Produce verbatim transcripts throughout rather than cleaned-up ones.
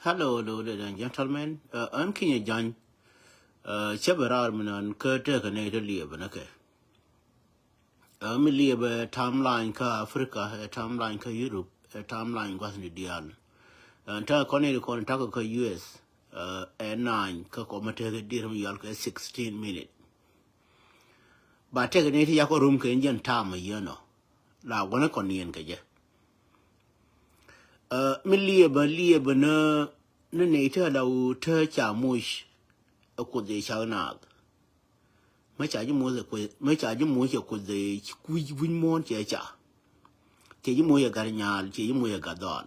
Hello, ladies and gentlemen. Ɛ, ɣän Kinyɛ Jany. Ɛ, cä bɛ raar mi nan kä tekɛ nɛy ti liɛpɛ nɛ kɛ. Ɛ, mi liɛpɛ timeline kä Africa, ɛ timeline kä Europe, ɛ timeline gua̱thni diaal. Ɛ, tekɛ kɔn nɛy ti kɔn takɔ kä U S, ɛ, ɛ nine kä kɔmä tekɛ dier mi yɔal kɛ sixteen minute. Ba tekɛ nɛy ti yakɔ rum kɛ jɛn tam a yɛn ɔ. La wanɛ kɔn yɛn kɛ jɛ. Ɛ, mi liɛpɛ, liɛpɛ ni, ni nɛy ti ala wu te ca moc ɛ Kuoth ɛ cak naath. Mi ca ji̱ moc ɛ Kuoth, mi ca ji̱ moc ɛ Kuoth ɛ kui̱ wi̱ny muɔ̱ɔ̱n cɛ ca. Cɛ ji̱ moc ɛ gat nyaal, cɛ ji̱ moc ɛ gat dhɔaal.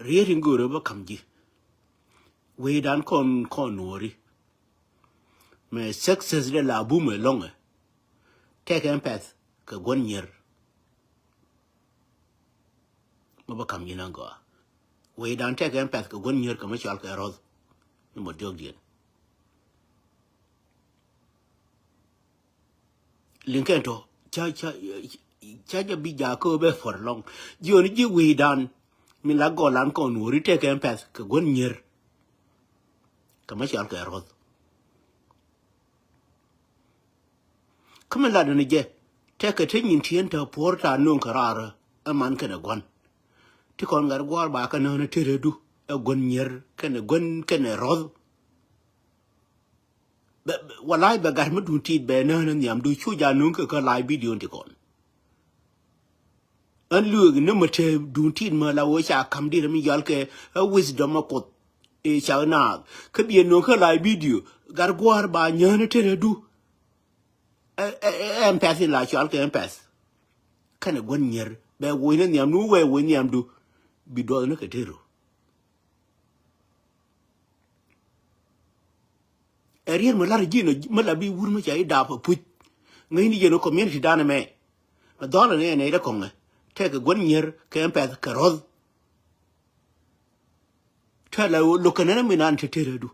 Riet in go̱o̱rä bä ka̱m ji̱. Wecdan kɔn, kɔn Nuɔ̱ɔ̱ri. Mɛ success dɛ la bumɛ lɔŋɛ. Tekɛ ɛn pɛth kɛ gua̱n nyier. Mɛ bä ka̱m ji̱ nan gɔaa. Wecdan tekɛ ɛn pɛth kɛ gua̱n nyier kɛ mɛ cɔal kɛ ro̱th. Ni mɔ diɔ̱kdiɛn. Liŋ kɛn tɔ, ca, ca, ca jɛ bi jakä bɛ for long. Jiɔni ji̱ wecdan, min la gɔlan kɔn Nuɔ̱ɔ̱ri tekɛ ɛn pɛth kɛ gua̱n nyier. Kɛ mɛ cɔal kɛ ro̱th. Kä mi latdä ni jɛ, tekɛ te nyin tieen te puɔ̱r ta no̱o̱ŋ kɛ raarä, ɛ man kɛnɛ gua̱n. Ti kɔn gat gua̱a̱r ba kɛ nään ɛ tërädu, ɛ gua̱n nyier, kɛnɛ gua̱n, kɛnɛ ro̱th. Bɛ, bɛ, walay bɛ gat mi duun tit bɛ nään ɛ nhiamdu cu ja no̱o̱ŋ kɛ kä live video ti kɔn. Ɣän lueek ni mɛ te duun tit mɛ la wee ca ka̱m diet mi yɔal kɛ ɛ wisdom ɛ Kuoth. Ɛ cak naath. Kä biɛ no̱o̱ŋ kä live video. Gat gua̱a̱r ba nyään ɛ tërädu. Ɛ, ɛ, ɛ, ɛn pɛth in la cɔal kɛ ɛn pɛth. Kɛnɛ gua̱n nyier. Bɛ woc ni nhiamdu, wee woc nhiamdu. Bi duɔth ni kɛ tëru. Ɛ riet mi lar ji̱n mi la bi wur mi ca i̱ dap a puc. Ŋäcni jɛn ɔ community dan ɛmɛ. Mɛ dhɔl ɛn ɛ nɛy dee kɔŋɛ. Tekɛ gua̱n nyier kɛ ɛn pɛth kɛ ro̱th. Tɛ la lo̱k kɛnɛ ni mi nan te tërädu.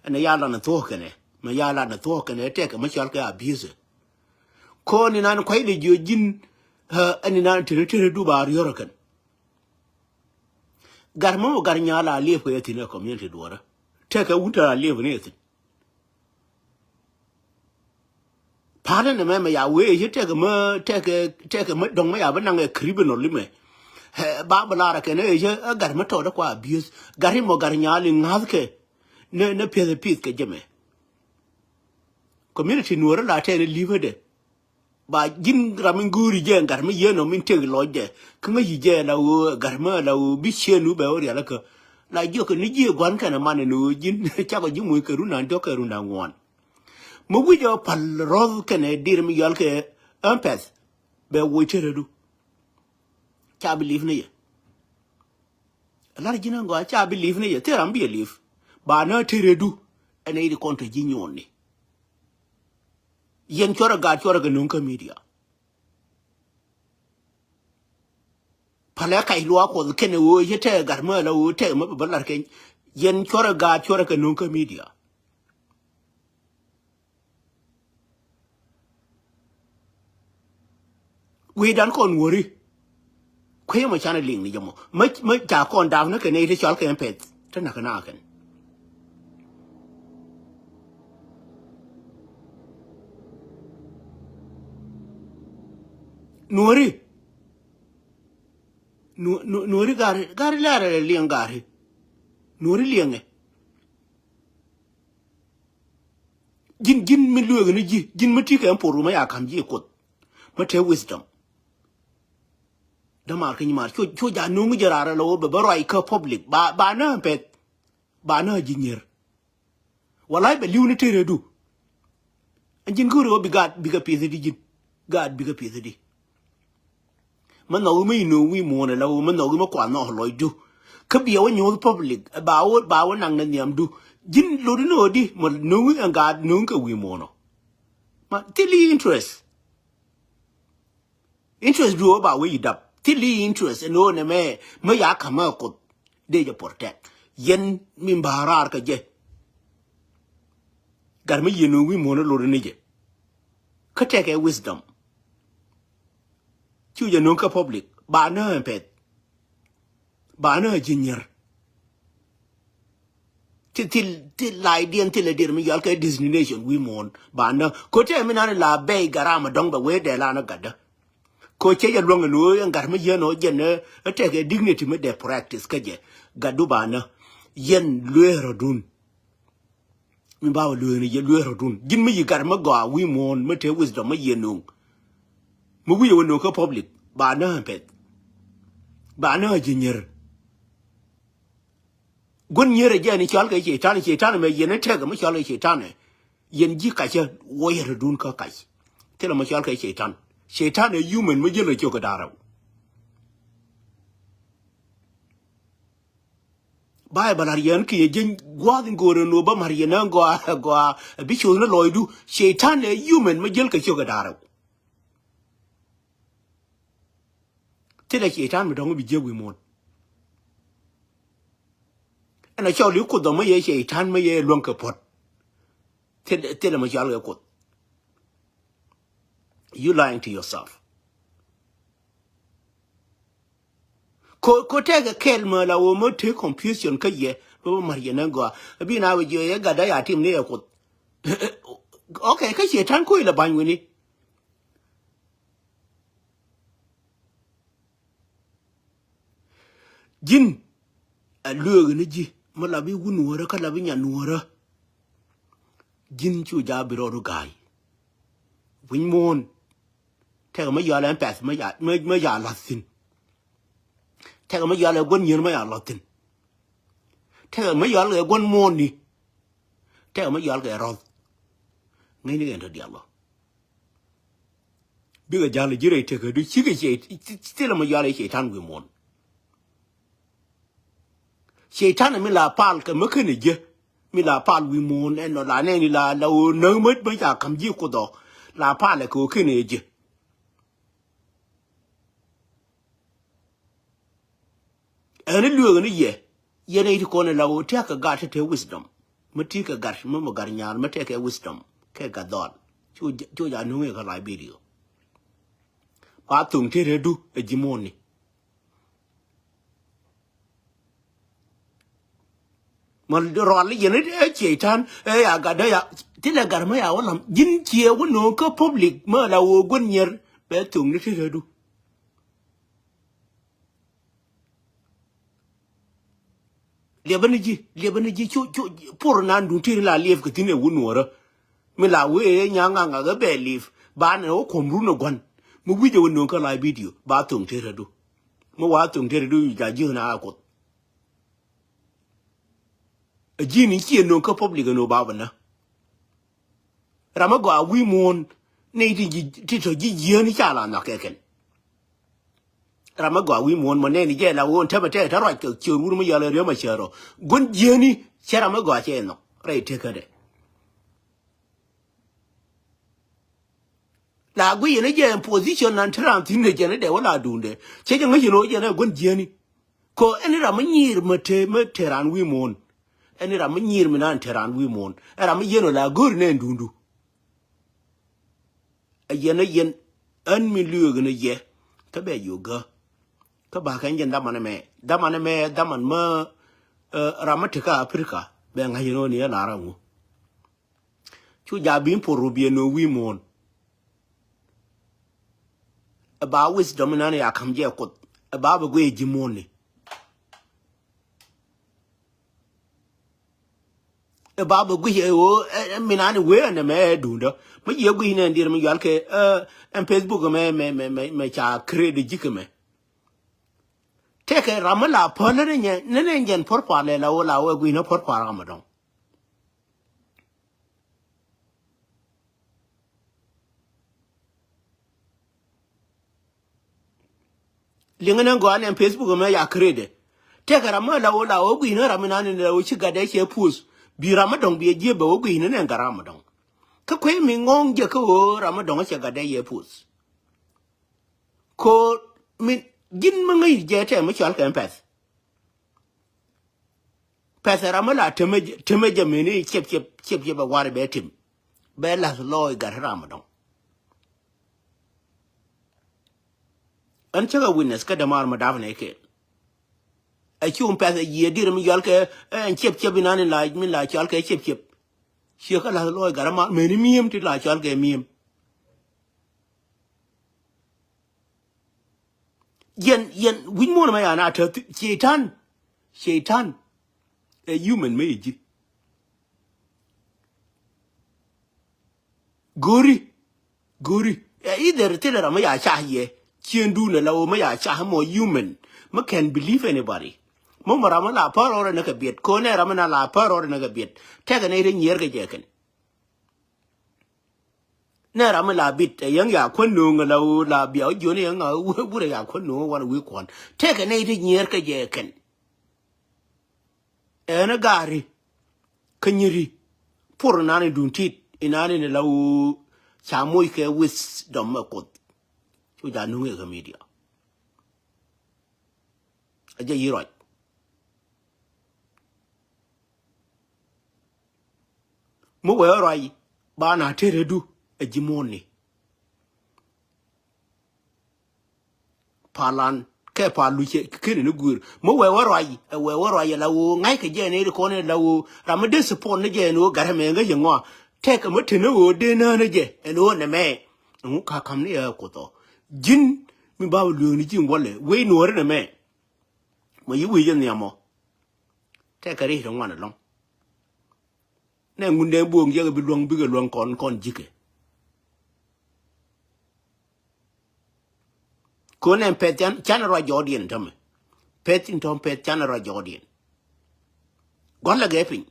Ɛn ɛ ya lan ɛ thuɔ̱k kɛnɛ. Mɛ ya lan ɛ thuɔ̱k kɛnɛ tekɛ mɛ cɔal kɛ abuse. Kɔn ni nan kuay dee jiɔ ji̱n, ɛ, ɛn ni nan te tërädu ba riɔr ɛ kɛn. Gat mɛ mɛ gat nyaal a liep kɛ yɛ thi̱n ɛ community duɔrä. Tekɛ wun te a liep ni yɛ thi̱n. Pa̱a̱nä nɛ mɛ mɛ ya wee yɛ tekɛ mɛ, tekɛ, tekɛ mɛ dɔ̱ŋ mɛ ya bi naŋ ɛ criminal imɛ. Ɛ, ba bi lar ɛ kɛn ɛ yɛ ɛ gat mɛ tɔɔdä kua abuse. Gat imɔ gat nyaal iŋa̱thkɛ. Nɛ, nɛ piɛth ɛ pi̱th kɛ jɛ mɛ. Community Nuɔ̱ɔ̱rä la tɛn ɛ li̱pädɛ. Ba ji̱n ram in go̱o̱ri jɛ gat mi yien ɔ min tëk lɔcdɛ. Kä ŋäci jɛ la ɣöö gat mi la ɣöö bi cieen wä bɛ wä rialikä. La jiɔk ni ji̱ gua̱n kɛnɛ man in ɣöö ji̱n cakɔ ji̱ muc kɛ run da̱ŋ diɔ̱k kɛ run da̱ŋ ŋuan. Mi wi̱c ɔ pal rɔ̱th kɛnɛ dir mi yɔal kɛ ɛn pɛth bɛ woc tërädu. Ca bi li̱p ni yɛ. Lar ji̱n ɛn gɔaa ca bi li̱p ni yɛ thil ram bi yɛ li̱p. Ba nä tërädu. Ɛn ɛ i̱ di kɔn te ji̱ nyuɔn ni. Yɛn cuɔrɛ gaat cuɔrɛ kɛ no̱o̱ŋ kä media. Palɛ kac luaak Kuɔth kɛnɛ ɣöö yɛ tɛk gat mä la ɣöö tɛk mä bä lar kɛ. Yɛn cuɔrɛ gaat cuɔrɛ kɛ no̱o̱ŋ kä media. Wecdan kɔn wäri. Kuecä mɔ canɛ liŋ ni jɛ mɔ. Mä, mä ca kɔn dap ni kɛ nɛy ti cɔal kɛ ɛn pɛth. Ti näk kɛ na kɛn. Nuɔri. Nu-, nu-, nuɔri gari, gari lɛrɛ liɛŋ gari. Nuɔri liɛŋɛ. Ji̱n, ji̱n mi lueek ni ji̱, ji̱n mi ti kɛ ɛn por rum ɛ ya ka̱m ji̱ Kuoth. Mä te wisdom. Dämaar kä nyimaar, cu, cu ja nuŋ jɛ raar ɛ lɛ wä bɛ bä ruac kä public. Ba, ba nä pɛth. Ba nä ji̱ nyier. Walay bɛ li̱w ni tëërädu. Ɛn ji̱n go̱o̱rɛ wä bi gaat bikɛ pi̱th di ji̱n. Gaat bikɛ pi̱th di. Mä nhɔk i̱ mä inööŋ wi̱i̱ muɔ̱ɔ̱n ala wä mä nhɔk i̱ mä kua nhɔk lɔcdu. Kä biɛ wä nyuɔ̱th public ba wä, ba wä naŋ nɛ nhiamdu. Ji̱n lotdi ni ɣöödi mä nööŋ i̱ ɛn gaat nööŋ kɛ wi̱i̱ muɔ̱ɔ̱n ɔ. Ma thil i̱ interest. Interest du ɣä ba wec i̱ dap. Thil i̱ interest ɛn ɣöö nɛmɛ mä ya ka̱mä ɛ Kuoth. Dee jɛ protect. Yɛn min ba raar kɛ jɛ. Gat mä yieen nööŋ wi̱i̱ muɔ̱ɔ̱n ɛ lotdi ni jɛ. Kä tɛkɛ wisdom. Cu jɛ nööŋ kä public ba nääŋ pɛth. Banä a ji̱ nyier. Ti thil, thil lay diɛn thil a dier mi yɔal kɛ destination wi̱i̱ muɔ̱ɔ̱n. Banä ko tɛ mi nan la bɛy garama dɔŋ bɛ wee dɛ lan a gatdä. Ko cɛ jɛ luäŋ ni ɣöö ɛn gat mi yɛn ɔ jɛn ɛ tɛkɛ dignity mi dɛ practice kä jɛ. Gatdu banä yɛn lueerä dun. Mi ba wä lueeni jɛ lueerä dun ji̱n mi yi gat mi gɔaa wi̱i̱ muɔ̱ɔ̱n mi te wisdom mi yɛ no̱o̱ŋ. Mi wi̱i̱ wä no̱o̱ŋ kä public ba nä pɛth. Ba nä ji̱ nyier. Guän nyier ɛ jɛ ni cɔal kɛ cɛytan, cɛytan mɛ yɛn ɛ tɛk mi cɔal kɛ cɛytan ɛ. Yɛn ji̱ kac ɛ wä yɛ rɛ dun kä kac. Thilɛ mi cɔal kɛ cɛytan. Cɛytan ɛ human mi ji̱n rɛ cok kɛ da̱rɛ. Bible ar yɛn kiɛ ji̱ gua̱a̱th in go̱o̱r in wä bä mar yɛn ɛ gɔaa gɔaa bi coth ni lɔcdu. Cɛytan ɛ human mi ji̱l kɛ ciök ɛ da̱rɛ. Thilɛ cɛytan mi dɔ̱ŋ bi jiäk wi̱i̱ muɔ̱ɔ̱n. Ɛn a cɔl i̱ kuoth ɔ mi yɛ cɛytan mi yɛ luäŋ kɛ puɔ̱t. Thilɛ, thilɛ mi cɔal kɛ kuoth. You lying to yourself. Ko, ko tɛkɛ kɛl mɛ la wä mɛ te confusion kä yɛ. Bä bä mar yɛ nɛ gɔaa. Bi na wä jiɛ yɛ gatdä ya tim ni yɛ kuoth. Okay, kä cɛytan koc la ba̱ny wini. Ji̱n ɛ lueek ni ji̱ mi la bi wun nuɔ̱ɔ̱rä kä la bi nyan nuɔ̱ɔ̱rä. Ji̱n cu ja bi rɔɔdu ga̱a̱y. Wi̱ny muɔ̱ɔ̱n. Tɛkɛ mi yɔal ɛn pɛth mi ya, mi, mi ya la̱th thi̱n. Tɛkɛ mi yɔal ɛ gua̱n nyier mi ya la̱th thi̱n. Tɛkɛ mi yɔal ɛ gua̱n muɔ̱ɔ̱n ni. Tɛkɛ mi yɔal kɛ rɔth. Ŋäcni kɛn tɔ diaal bä. Bikɛ ja̱l ji̱ rɛy tekädu cikɛ ciɛ thilɛ mi yɔal ɛ cɛytan wi̱i̱ muɔ̱ɔ̱n. Cɛytan mi la pal kɛ mi känɛ jɛ. Mi la pal wi̱i̱ muɔ̱ɔ̱n ɛn nɔ la nɛɛni la, la ɣöö näk mät mi ca ka̱m ji̱ kuoth ɔ. La pal ɛ kɛ ɣöö känɛ jɛ. Ɛn i̱ lueek ni yɛ. Yɛn i̱ ti kɔn ila ɣöö tiak kɛ gat ti te wisdom. Mi ti kɛ gat mi mi gat nyaal mi tɛkɛ wisdom kɛ gat dhɔl. Cu ja nuŋ ikä la video. Ba thoŋ ti redu ɛ ji̱ muɔ̱ɔ̱ni. Ma rɔal yɛn ɛ cɛytan ɛ ya gat dä ya. Ti lɛ gat ma ya wä lam ji̱n ciɛ wä no̱o̱ŋ kä public ma la wä guän nyier. Bɛ thoŋ ni ti redu. Liɛpä ni ji̱, liɛpä ni ji̱ cu cu por nan duŋ ti la liɛp kɛ thi̱n ɛ wä nuɔ̱ɔ̱rä. Mi la wee nya ŋaŋ ŋaŋ ɛ bɛ liɛp ba nɛ wä kuɔm run ɛ gua̱n. Mi wi̱c ɛ wä no̱o̱ŋ kä la video ba thoŋ ti redu. Mi wa thoŋ ti redu ja ji̱ na a kuoth. Ɛ ji̱ ni ciɛ no̱o̱ŋ kä public ɛ no̱o̱ŋ ba bä nä. Ram mi gɔaa wi̱i̱ muɔ̱ɔ̱n ni ti ji̱ ti tɔ ji̱ jiääni ca la nhɔk kɛ kɛn. Ram mi gɔaa wi̱i̱ muɔ̱ɔ̱n mɔ nɛɛni jɛ la ɣöö ɛn tämɛ tɛk te ruac kɛ ciöör wur mi yɔl ɛ riäm a cäär ɔ. Guän jiääni cɛ ram mi gɔaa cɛ nhɔk rɛy tekädɛ. La guic yɛn ɛ jɛ ɛn position nan te ram thi̱n dee jɛn ɛ dee wä la duundɛ cɛ jɛ ŋäc yɛn ɣöö jɛn ɛ guän jiääni. Ko ɛn ram mi nyiir mi te mi te ran wi̱i̱ muɔ̱ɔ̱n. Ɛn ram mi nyiir mi nan te ran wi̱i̱ muɔ̱ɔ̱n. Ɛn ram mi yɛn ɔ la go̱o̱ri nɛ ɛn duundu. Ɛ yɛn ɛ yɛn ɛn mi lueek ni yɛ. Kä bɛ yio̱o̱k gä. Kä ba kɛn jɛn dhaman ɛmɛ, dhaman ɛmɛ dhaman mi ram mi te kä Africa bɛ ŋa̱c ɛn ɣöö ni ɛ lar aŋu. Cu ja bi̱i̱n por ru biɛ no̱o̱ŋ wi̱i̱ muɔ̱ɔ̱n. Ɛ ba wisdom inan ya ka̱m jɛ kuoth ɛ ba bɛ guic ji̱ muɔ̱ɔ̱n ni. Ɛ ba bɛ guic ɛ ɣöö ɛ minani wee ɛn ɛmɛ ɛ duundä mi jiɛ guic nɛ ɛn diɛr mi yual kɛ ɛ ɛn Facebook ɛmɛ mɛ mɛ mɛ mɛ ca create ji̱ kɛ mɛ. Tëëkɛ ram mi la päl ni nyɛ ni ni jɛn puɔ̱r pua̱r lɛ la ɣöö la wee guic ni puɔ̱r pua̱r ram mi dɔ̱ŋ. Liŋä ni gɔaa ni ɛn Facebook ɛmɛ ya create. Tëëkɛ ram mi la ɣöö la ɣöö gui̱n ni ram mi nani la ɣöö ci gatdɛ cɛ post. Bi ram mi dɔ̱ŋ bi ɛ jiɛ bɛ ɣöö gui̱n ni nɛ gat ram mi dɔ̱ŋ. Kä kuec mi ŋɔ̱ɔ̱ŋ jɛ kä ɣöö ram mi dɔ̱ŋ cɛ gatdɛ cɛ post. Ko mi ji̱n mi ŋäc jɛ tɛ mi cɔal kɛ ɛn pɛth. Pɛth ɛ ram mi la temɛ jɛ, temɛ jɛ meni ciɛp ciɛp ciɛp ciɛp ɛ war bɛ tim. Bɛ lath lɔɔc gat ram mi dɔ̱ŋ. Ɛn cä kɛ witness kä dämaar mi dap nɛ kɛɛl. Ɛ cum pɛth ɛ yiëë dir mi yɔl kɛ ɛn ciɛp ciɛp inan in la min la cɔal kɛ ciɛp ciɛp. Ciɛ kä lath lɔɔc gat amal meni mi̱em ti la cɔal kɛ mi̱em. Yɛn yɛn wi̱c muɔ̱n mɛ ya na tɛ Ceitan. Ceitan. Ɛ human mɛ yɛ ji̱. Go̱ri. Go̱ri. Ɛ either thilɛ ram mi ya cah yɛ. Ciendun ala wä mi ya cah mɔ human. Mi can believe anybody. Mi mɔ ram mi la pär rɔɔdɛ ni kɛ biɛt. Ko nɛ ram mi na la pär rɔɔdɛ ni kɛ biɛt. Tɛkɛ nɛ ri nyier kɛ jɛ kɛn. Nɛ ram mi la bit ɛ yɛŋ ya kuän no̱o̱ŋ ala wä la bia wä jiɔni yɛŋ a wä wurɛ ya kuän no̱o̱ŋ wan wi̱i̱ kuɔn. Tɛkɛ nɛ ri nyier kɛ jɛ kɛn. Ɛn a gari kä nyiri pur inan in dun tit inan in la wä ca moc kɛ wisdom ɛ Kuoth. Cu ja nuŋ ɛ kɛ media. A jɛ yi ruac. Mi wee ruac ba na tëë rɛdu ɛ ji̱ muɔ̱ɔ̱ni. Palan kɛ pal luc keni ni guir mi wee wä ruac ɛ wee wä ruac ɛ la woo ŋa̱c kɛ jɛ ni ri kɔn ɛ la woo ram mi dee support ni jɛ ni woo gat ɛmɛ ŋäc ɛ ŋɔa. Tɛk ɛmɛ teni woo dee nään ni jɛ ɛn woo nɛmɛ. Ɛŋu ka kam ni ɛ Kuoth ɔ ji̱n mi ba wä lueek ni ji̱n wälɛ wec nuɔ̱ɔ̱ri nɛmɛ. Mɔ yi wi̱i̱ jɛ nhiam ɔ. Tɛkɛ ri̱c ti ŋuan ɛlɔ̱ŋ. Nɛ ŋun dee buɔ̱ɔ̱ŋ jiɛk bi luäŋ bikɛ luäŋ kɔn kɔn ji̱kɛ. Ko nɛ pɛth can, can ruac jɔɔdiɛn tämɛ. Pɛth in tɔ̱ pɛth can ruac jɔɔdiɛn. Gɔ̱lɛ gɛ piny.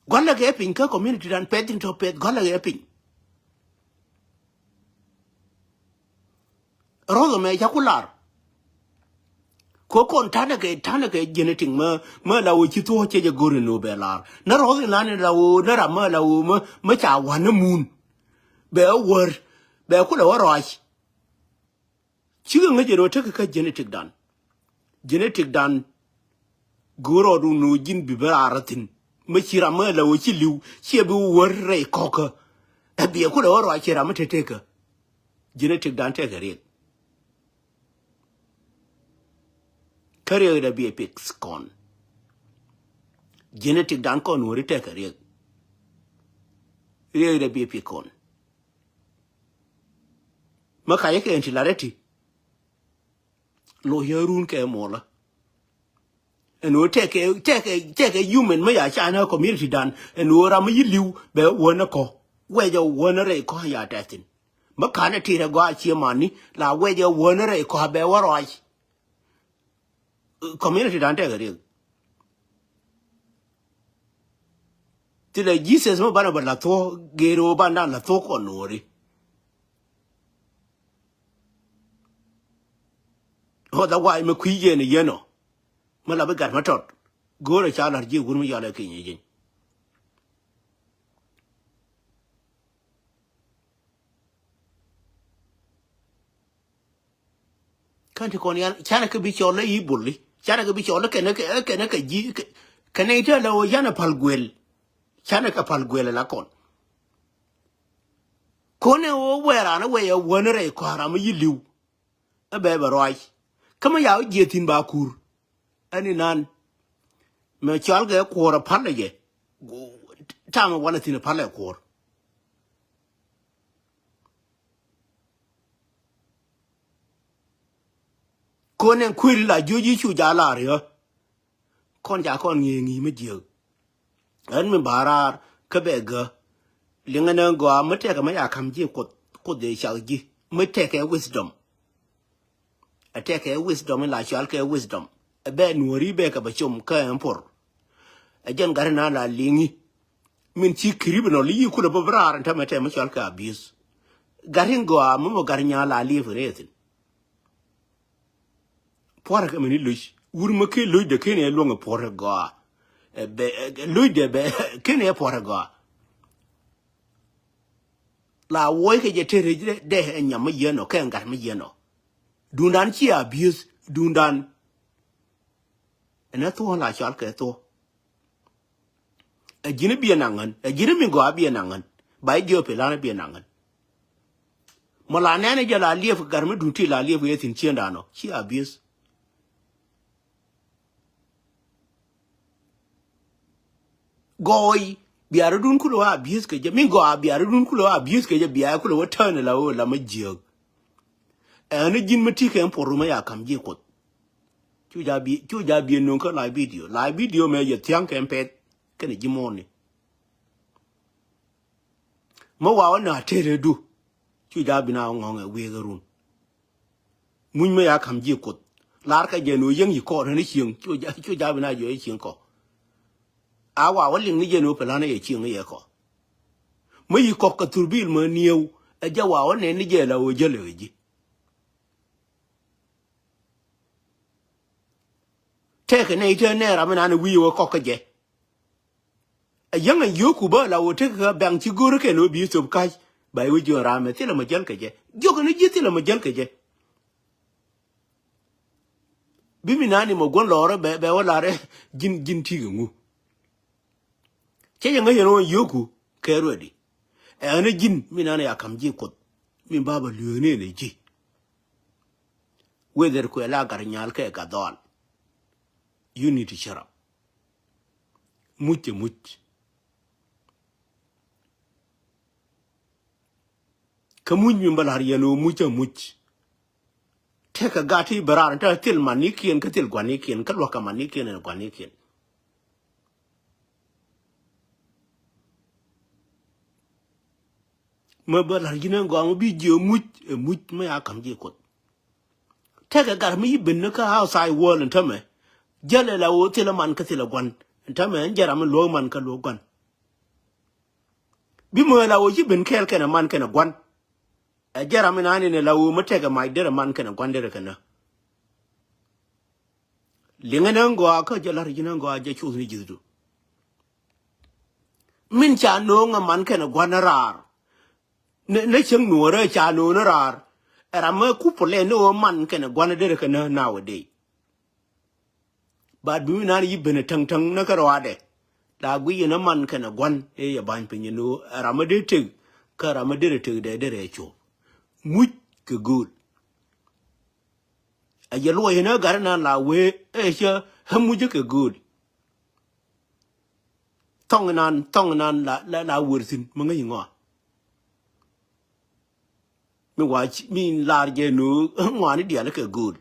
Gɔ̱lɛ gɛ piny kä community dan pɛth in tɔ̱ pɛth gɔ̱lɛ gɛ piny. Ro̱th ɛmɛ ca ku lar. Ko kɔn tanɛ kɛ tanɛ kɛ genetic mä mä la wä ci thuɔ̱k cɛ jɛ go̱r in wä bɛ lar nä ro̱th in lan in la wä nä ram mä la wä mä mä ca wanä mun. Bɛ wä wär bɛ kulɛ wä rɔac. Cikɛ ŋäc in wä tekɛ kä genetic dan. Genetic dan. Go̱o̱r rɔɔdu nu ji̱n bi bä raar thi̱n. Mä ci ram mä la wä ci li̱w ciɛ bi wä wär rɛy kɔkä. Ɛ biɛ kulɛ wä rɔac ci ram mä te tekä. Genetic dan tekɛ riɛk. Kä riɛk dɛ biɛ pik kɔn. Genetic dan kɔn wä ri tekɛ riɛk. Riɛk dɛ biɛ pik kɔn. Mä kacä kɛ ɛn ti lat ɛ ti. Lo̱c yɛ run kɛ muɔlä. Ɛn ɣöö tɛkɛ tɛkɛ tɛkɛ human mä ya ca nä community dan ɛn ɣöö ram mä yi li̱w bɛ wänä kɔ. Wɛcɛ wänä rɛy kɔ ya tɛthin. Mä kanɛ tirɛ gɔaa cie mani la wɛcɛ wänä rɛy kɔ bɛ wä rɔac. Community dan tɛkɛ riek. Thilɛ Jesus mä banɛ bä la thuɔ̱k geer ɣöö bandan la thuɔ̱k kɔn nuɔɔri. Otherwise mi kui̱ yɛn yɛn ɔ mi la bi gat ma tɔt. Go̱o̱rɛ ca la̱r ji̱ wur mi yɔalɛ ki̱ny ji̱ny. Kän ti kɔn yan canɛ kɛ bi cɔl lä yi buli canɛ kɛ bi cɔl lä kɛnɛ kɛ kɛnɛ kɛ ji̱ kɛnɛ itɛ lɛ wä yanɛ pal guel. Canɛ kɛ pal guel la kɔn. Kɔnɛ wä wɛɛran wɛ yɛ wänä rɛy kɔaram yi li̱w. Ɛ bɛ bɛ ruac kä mi ya wä jiɛ thi̱n ba kur. Ɛn inan mɛ cɔal kɛ kuɔr ɛ pal ɛ jɛ. Tamɛ wanɛ thi̱n ɛ pal ɛ kuɔr. Kɔn ɛn kuëëri la jiöc i̱ cu ja̱ la̱r yä. Kɔn ca kɔn ŋi̱i̱ ŋi̱i̱ mi jiääk. Ɣän mi ba raar kä bɛ gä. Liŋɛ ni gɔaa mi tɛkɛ mi ya ka̱m ji̱ kuoth kuoth dee cak ji̱ mi tɛkɛ wisdom. Ɛ tɛkɛ wisdom in la cɔal kɛ wisdom. Ɛ bɛ nuɔ̱ɔ̱ri bɛ kɛ bɛ com kä ɛn puɔr. Ɛ jɛn gat in a la liŋi. Min ci criminal i̱ yi kulɛ bä bi raar in tämɛ tɛmɛ cɔal kɛ abuse. Gat in gɔaa mi mɔ gat in nyaa la liep in rɛthin. Puɔrɛ kɛ mini loc wur mi ken loc de ken ɛ luɔŋ ɛ puɔrɛ gɔaa. Ɛ bɛ ɛ loc de bɛ ken ɛ puɔrɛ gɔaa. La wuɔc kɛ jɛ te rec dɛ ɛ nyam mi yieen ɔ kɛ ɛ gat mi yieen ɔ. Dundan ci abuse dundan. Ɛn ɛ thuɔ̱ɔ̱ŋ la cɔal kɛ thuɔ̱ɔ̱ŋ. Ɛ ji̱n biɛ naŋ ɣän ɛ ji̱n mi gɔaa biɛ naŋ ɣän. Ba i̱ jiɔp ilan biɛ naŋ ɣän. Mɔ la nɛn jɛ la liɛp kɛ gat mi duŋ ti la liɛp kɛ thi̱n cieŋdan ɔ ci abuse. Gɔɔy biarä dun kulɛ wä abuse kɛ jɛ, mi gɔaa biarä dun kulɛ wä abuse kɛ jɛ, biarä kulɛ wä tään la wä la mä jiääk. Ɛn ji̱n mä ti kɛ ɛn puɔr rumä ya ka̱m ji̱ Kuoth. Cu ja bi, cu ja bi no̱o̱ŋ kä live video. Live video mɛ yɛ thia̱ŋ kɛ ɛn pɛth kɛnɛ ji̱ muɔ̱ɔ̱ni. Mä wa wä na tëëdɛ du. Cu ja bi na wä ŋɔ̱ŋɛ wi̱i̱ kɛ run. Muny mä ya ka̱m ji̱ Kuoth. Lar kɛ jɛ ni wä yäŋ yi kɔ rɛn i̱ cieŋ. Cu ja, cu ja bi na jɔɛ cieŋ kɔ. A wa wä liŋ ni jɛ ni wä pɛ lan yɛ cieŋ yɛ kɔ. Mä yi kɔk kɛ thurbil mä niɛw. Ɛ jɛ wa wä nɛn ni jɛ la wä jälɛ kɛ ji̱. Tɛkɛ nɛy te nɛ ram inan wi̱i̱ wä kɔk kä jɛ. A yäŋ a yio̱o̱ku bä la wä tek kä bɛŋ ci go̱o̱r kɛn wä bi thop ka̱c. Ba iwä jiön ram mɛ thilɛ ma jäl kɛ jɛ. Jiök ni ji̱ thilɛ ma jäl kɛ jɛ. Bi mi nani ma guɔ̱n lɔɔrä bɛ, bɛ wä larɛ ji̱n, ji̱n ti̱i̱ kɛ ŋu. Cɛ jɛ ŋäc yɛn wä yio̱o̱ku kɛ ruɛdi. Ɛn ji̱n mi nani a ka̱m ji̱ Kuoth. Mi ba bä lueeni ni ji̱. Whether kuɛ la gat nyal kɛ gat dhɔal. You need to shut up. Muc cɛ muc. Kä muc mi bä la̱r yɛn ɣöö muc cɛ muc. Tekɛ gat ti bɛ raar in te thil manikiɛn kä thil guanikiɛn kä luäk kɛ manikiɛn ɛn guanikiɛn. Mä bä la̱r ji̱n ɛn gɔaa mä bi jiɛ muc ɛ muc mä ya ka̱m ji̱ Kuoth. Tekɛ gat mi yi ben ni kä outside world in tämɛ. Jäl ɛ la wä thilɛ man kä thilɛ guan in tämɛ in jɛ ram in luäk man kä luäk guan. Bi mɛ la wä ci ben kɛɛl kɛnɛ man kɛnɛ guan. Ɛ jɛ ram in an in ɛ la wä mä tekɛ mac derɛ man kɛnɛ guan derɛ kɛnɛ. Liŋɛ ni ɛn gɔaa kä jɛ la̱r ji̱n ɛn gɔaa jɛ cuth ni ji̱thdu. Min ca no̱o̱ŋ ɛ man kɛnɛ gua̱n raar. Ni, ni cäŋ nuɔ̱ɔ̱rä ca no̱o̱ŋ ni raar. Ɛ ram ɛ kup pulɛ ni ɣöö man kɛnɛ gua̱n derɛ kɛ nä nowadays. Ba duŋ inan yi ben ɛ täŋ täŋ ni kä rɔaadɛ. La guic yɛn ɛ man kɛnɛ gua̱n ëë yɛ ba̱ny piny ni ɣöö ɛ ram ɛ dee tëk kä ram ɛ derɛ tëk dee derɛ cuɔ̱p. Muc kɛ gööl. A yɛ luɔc in ɛ gat inan la wee ɛ cä ɣä mucä kɛ gööl. Thɔŋ inan, thɔŋ inan la, la, la wër thi̱n mi ŋäc iŋɔa. Mi wac mi lar jɛ nu ŋɔani diaal kɛ gööl.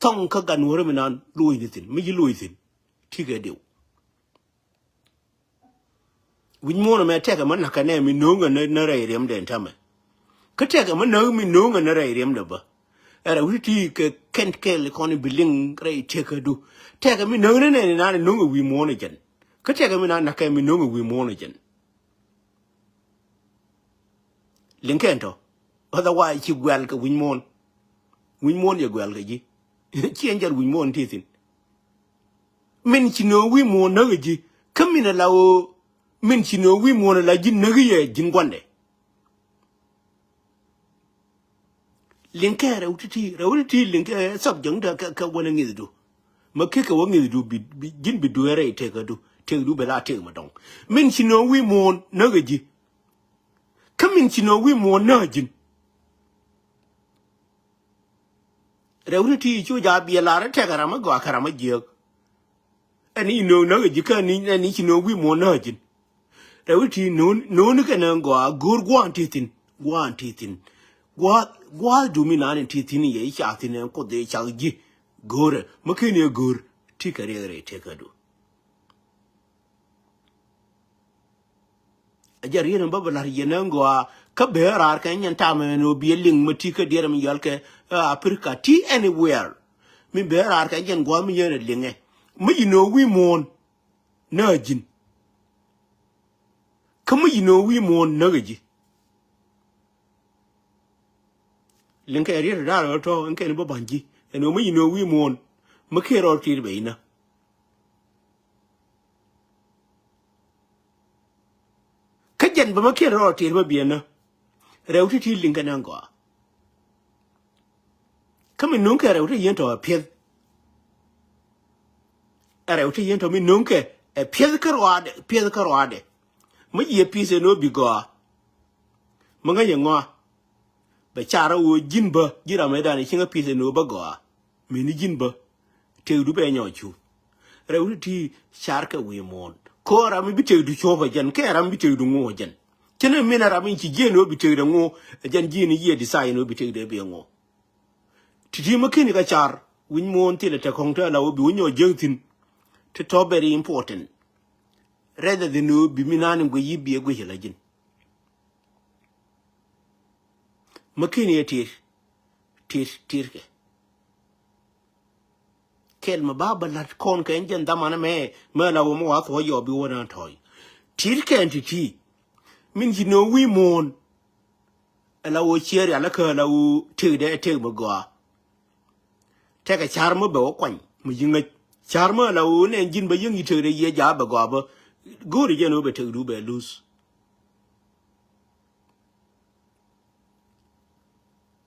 Thɔŋ kä gat nuɔ̱rä mi nan luɔc ni thi̱n mi ci luɔc thi̱n. Ti kɛ diw. Wi̱c muɔ̱ɔ̱n ɛmɛ tɛkɛ mi na̱kɛ nɛ mi no̱o̱ŋɛ ni rɛy riɛmdɛ in tämɛ. Kä tɛkɛ mi näk mi no̱o̱ŋɛ ni rɛy riɛmdɛ bä. Ɛ rɛw ti ti kɛ kɛn kɛl kɔn bi liŋ rɛy tëkädu. Tɛkɛ mi näk ni nɛn inan no̱o̱ŋɛ wi̱i̱ muɔ̱ɔ̱n ɛ jɛn. Kä tɛkɛ mi nan na̱kɛ mi no̱o̱ŋɛ wi̱i̱ muɔ̱ɔ̱n ɛ jɛn. Liŋ kɛn tɔ. Otherwise ci guɛl kɛ wi̱c muɔ̱ɔ̱n. Wi̱c muɔ̱ɔ̱n yɛ guɛl kɛ ji̱. Ci ɛn jɛl wi̱c muɔ̱ɔ̱n ti thi̱n. Min ci no̱o̱ŋ wi̱i̱ muɔ̱ɔ̱n näk ji̱. Kä min ala ɣöö min ci no̱o̱ŋ wi̱i̱ muɔ̱ɔ̱n ala ji̱ näk yɛ ji̱n gua̱ndɛ. Liŋ kɛ rɛw ti̱ti̱, rɛw ti̱ti̱ liŋ kɛ thɔp jäŋ dä kɛ, kɛ wänä ŋi̱thdu. Mä kekɛ wä ŋi̱thdu bi, bi, ji̱n bi dueerɛ i̱ tekädu, tekdu bɛ la tek mä dɔ̱ŋ. Min ci no̱o̱ŋ wi̱i̱ muɔ̱ɔ̱n näk ji̱. Kä min ci no̱o̱ŋ wi̱i̱ muɔ̱ɔ̱n näk ji̱n. Rɛw ni ti cu ja biɛ lar tɛkɛ ram a gɔaa kɛ ram a jiääk. Ɛn i̱ no̱o̱ŋ näk ji̱ kä ni, ɛn i̱ ci no̱o̱ŋ wi̱i̱ muɔ̱ɔ̱n näk ji̱n. Rɛw ni ti no̱o̱ŋ, no̱o̱ŋ ni kɛn ɛ gɔaa go̱o̱r gua̱a̱n ti thi̱n, gua̱a̱n ti thi̱n. Gua̱a̱th, gua̱a̱th dumi naan in ti thi̱n yɛ i̱ ca thi̱n ɛn kuoth i̱ cak ji̱. Go̱o̱rɛ, mä ken i̱ go̱o̱r, ti kɛ riɛk rɛy tekädu. A jɛ riet in bä bä la̱r yɛn ɛn gɔaa kä bee raar kɛ nyɛn tam ɛn ɣöö biɛ liŋ mä ti kä diɛɛr mi yɔal kɛ, ɛ, Africa ti anywhere. Mi bee raar kɛ nyɛn gua̱a̱th mi yɛn ɛ liŋɛ. Mi yi no̱o̱ŋ wi̱i̱ muɔ̱ɔ̱n näk ji̱n. Kä mi yi no̱o̱ŋ wi̱i̱ muɔ̱ɔ̱n näk ji̱. Liŋ kɛ riet in raar ɣöö tɔ̱ ɛn kɛn bä ba̱ny ji̱ ɛn ɣöö mi yi no̱o̱ŋ wi̱i̱ muɔ̱ɔ̱n mi kiɛ rɔɔd ti̱i̱t bɛ inä. Kä jɛn bä mä kiɛn rɔɔdɛ tiɛɛr bä biɛn nä. Rɛw ti ti liŋ kɛ nɛ gɔaa. Kä mi no̱o̱ŋ kɛ rɛw ti yɛn tɔ ɛ piɛth. Ɛ rɛw ti yɛn tɔ mi no̱o̱ŋ kɛ ɛ piɛth kä rɔaadɛ, piɛth kä rɔaadɛ. Mä yiëë pi̱th ɛ no̱o̱ bi gɔaa. Mä ŋäc ɛ ŋɔa. Bɛ car ɣöö ji̱n bä, ji̱n ram ëëdan cieŋ a pi̱th ɛn ɣöö bä gɔaa. Mëni ji̱n bä. Tëkdu bɛ nyɔk cup. Rɛw ti ti car kɛ wi̱i̱ muɔ̱ɔ̱n. Kɔ ram mi bi tëkdu cup ɛ jɛn, kɛ ram mi bi tëkdu ŋu ɛ jɛn. Cɛn ɛ min a ram in ci jiɛn ɣöö bi tëkdɛ ŋu, ɛ jɛn ji̱n i̱ yiëë design ɣöö bi tëkdɛ bi ŋu. Ti̱ti̱ mi keni kɛ car, wi̱c muɔ̱ɔ̱n thilɛ tɛ kɔ̱ŋ te la wä bi wä nyɔk jiäk thi̱n. Ti tɔ very important. Rather than wä bi mi naan in guic yi bi ɛ guic ɛ la ji̱n. Mi keni ɛ tir, tir, tir kɛ. Kɛl mi ba bä la̱t kɔn kɛ ɛn jɛn dhamanä mɛ, mɛ la wä mi wa thuɔ̱c yɔ bi wä na tɔ̱ɔ̱c. Tir kɛn ti̱ti̱. Min ci nööŋ wi̱i̱ muɔ̱ɔ̱n. Ala wä ciɛ rial kä ala wä tëkdɛ tëk mi gɔaa. Tɛkɛ car mi bɛ wä kuany mi ji̱ ŋäc. Car mi ala wä nɛn ji̱n bä yäŋ yi tëkdɛ yiɛ ja̱a̱ bɛ gɔaa bä. Go̱o̱ri jɛn wä bɛ tëkdu bɛ luth.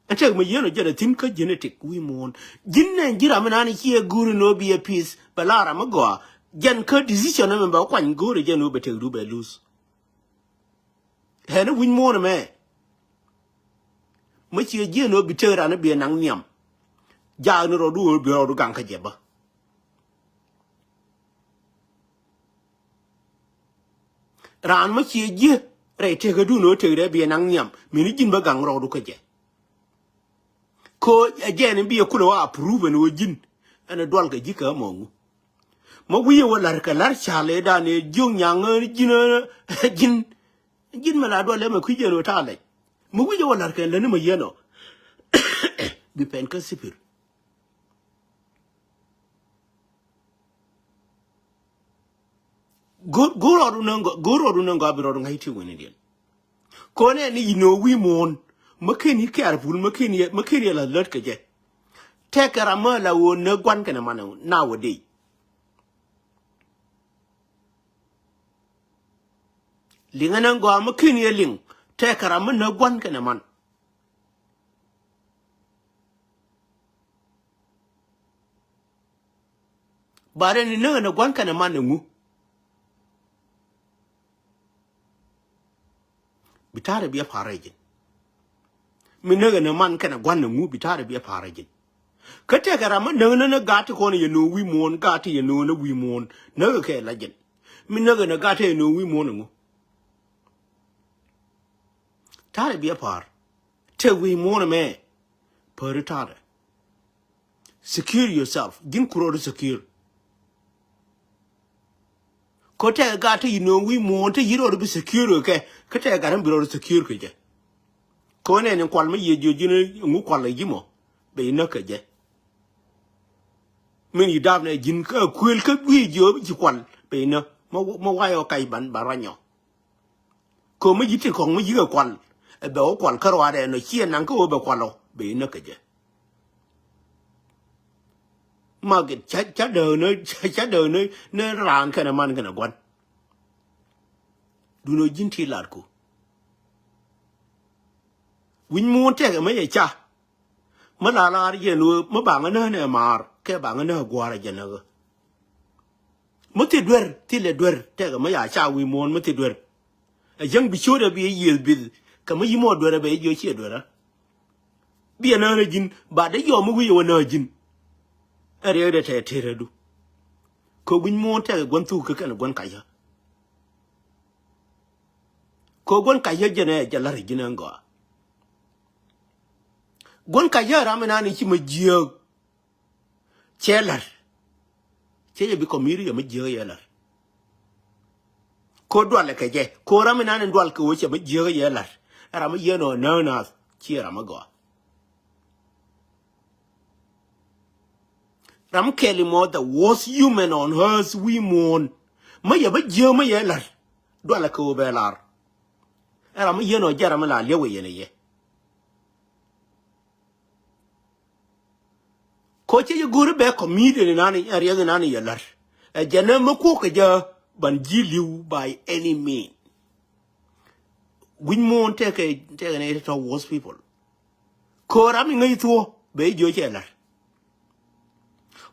Ɛn tëk mi yieen ɔ jɛn a thi̱n kä genetic wi̱i̱ muɔ̱ɔ̱n. Ji̱n nɛn ji̱ ram mi naan ciɛ go̱o̱ri ni wä bi a pi̱th bɛ la ram mi gɔaa. Jɛn kä decision mi bɛ wä kuany go̱o̱ri jɛn wä bɛ tëkdu bɛ luth. Ɣän wi̱c muɔ̱ɔ̱n ɛmɛ. Mi ciɛ jiɛn ɣöö bi tëk ran i̱ bi ɛ naŋ nhiam. Jaak ni rɔɔdu ɣöö bi rɔɔdu gaŋ kä jɛ bä. Raan mi ciɛ jiɛ rɛy tëkädun ɣöö tëk rɛ bi ɛ naŋ nhiam. Mini ji̱n bä gaŋ rɔɔdu kä jɛ. Ko ɛ jɛn in bi ɛ kulɛ wä approve ɛn ɣöö ji̱n ɛn ɛ dual kɛ ji̱ kɛ mɔ ŋu. Ma wi̱i̱ wä la̱r kɛ la̱r ca̱l ëëdan ëë jiök nyaŋ ɣän ji̱n ɣän ji̱n. Ji̱n mɛ la dual ëë mɛ kui̱ jɛn ɣöö ta̱a̱ lɛc. Ma wi̱i̱ wä la̱r kɛ lätni mɛ yɛn ɔ. Bi pɛn kä sipir. Go̱r go̱r rɔɔdu nä ŋɔak, go̱r rɔɔdu nä ŋɔak bi rɔɔdu ŋa̱c ti wi̱ni diɛn. Kɔnɛ ni inɔ wi̱i̱ muɔ̱ɔ̱n. Mä ken i̱ careful, mä ken i̱, mä ken i̱ la lät kɛ jɛ. Tɛkɛ ram mä la ɣöö nä gua̱n kɛnɛ man nowadays. Liŋɛ nɛ gɔaa mä ken i̱ liŋ. Tɛkɛ ram mä nä gua̱n kɛnɛ man. Ba rɛn ni näk ɛn ɛ gua̱n kɛnɛ man ɛ ŋu. Bi ta̱rɛ bi ɛ pa̱r rɛy ji̱n. Mi näk ɛn ɛ man kɛnɛ gua̱n ɛ ŋu bi ta̱rɛ bi ɛ pa̱r rɛy ji̱n. Kä tɛkɛ ram mi näk ni ni gaat ti kɔn yɛ no̱o̱ŋ wi̱i̱ muɔ̱ɔ̱n, gaat ti yɛ no̱o̱ŋ ni wi̱i̱ muɔ̱ɔ̱n. Näk kɛ la ji̱n. Mi näk ɛn ɛ gaat ti yɛ no̱o̱ŋ wi̱i̱ muɔ̱ɔ̱n ɛ ŋu. Ta̱rɛ bi ɛ pa̱r. Tëk wi̱i̱ muɔ̱ɔ̱n ɛmɛ. Päri ta̱rɛ. Secure yourself. Ji̱n ku rɔɔdu secure. Ko tɛkɛ gat te yi no̱o̱ŋ wi̱i̱ muɔ̱ɔ̱n te yi rɔɔdu bi secure kɛ. Kä tɛkɛ gat mi bi rɔɔdu secure kɛ jɛ. Ko nɛn in kual mi yiëë jiö ji̱n ŋu kual ɛ ji̱ mɔ. Bɛ yi näk kɛ jɛ. Min yi dap nɛ ji̱n kä kuël kä wi̱i̱ jiö bi ci kual. Bɛ yi näk. Ma, ma wayɔ kac ban, ban ruanyɔ. Kömi ji̱ ti kɔ̱ŋ mi ji̱ kɛ kual. Ɛ bɛ wä kual kä ruaadɛ nɔ ciɛ naŋ kä wä bɛ kual ɔ bɛ inä kɛ jɛ. Magit ca, ca dääk ni, ca dääk ni, ni raan kɛnɛ man kɛnɛ gua̱n. Duundɛ ji̱n ti latku. Wi̱ny muun tɛkɛ mi yɛ ca. Mi la lar yɛn ɣöö mi baŋä näk nɛ maar kɛ baŋä näk gua̱a̱r a jɛ näk ɣä. Mi thi duer, thi lɛ duer, tɛkɛ mi ya ca wi̱i̱ muɔ̱ɔ̱n mi thi duer. Ɛ jäŋ bi ciötdɛ bi ɛ yiëëth bi̱th kɛ mi yi̱ mɔ duer ɛ bɛ jiö ciɛ duer ɛ. Bi ɛ näk nä ji̱n ba dee yɔm mi wi̱c ɛ wä näk ji̱n. Ɛ riɛkdɛ tɛɛ tëërädu. Kɛ wi̱ny muɔ̱ɔ̱n tɛkɛ gua̱n thuk kä kɛn gua̱n kac ɣä. Kɛ gua̱n kac ɣä jɛn ɛ jɛ la̱r ji̱n ɛn gɔaa. Gua̱n kac ɣä ram inan i̱ ci mɛ jiääk. Cɛ la̱r. Cɛ jɛ bi kɔmiri yɛ mɛ jiääk yɛ la̱r. Ko dualɛ kɛ jɛ ko ram inan in dual kɛ wä cɛ mɛ jiääk yɛ la̱r. Ɛ ram i̱ yɛn ɔ näk naath ci ɛ ram i̱ gɔaa. Ram kɛl imɔ the worst human on earth wi̱i̱ muɔ̱ɔ̱n. Mä yɛ bä jiääk mä yɛ la̱r. Dualɛ kɛ ɣöö bɛ lar. Ɛ ram mi yɛn ɔ jɛ ram mi la liɛw ɛ yɛn ɛ yɛ. Ko cɛ jɛ go̱ri bɛ comedian inan ɛ riɛk inan ɛ yɛ la̱r. Ɛ jɛn ɛ mi kuɔk kɛ jɛ ban ji̱ li̱w by any mean. Wi̱ny muɔ̱ɔ̱n tɛkɛ, tɛkɛ nɛ tɔ̱ worst people. Ko ram iŋäc thuɔ̱ bɛ i̱ jiö cɛ la̱r.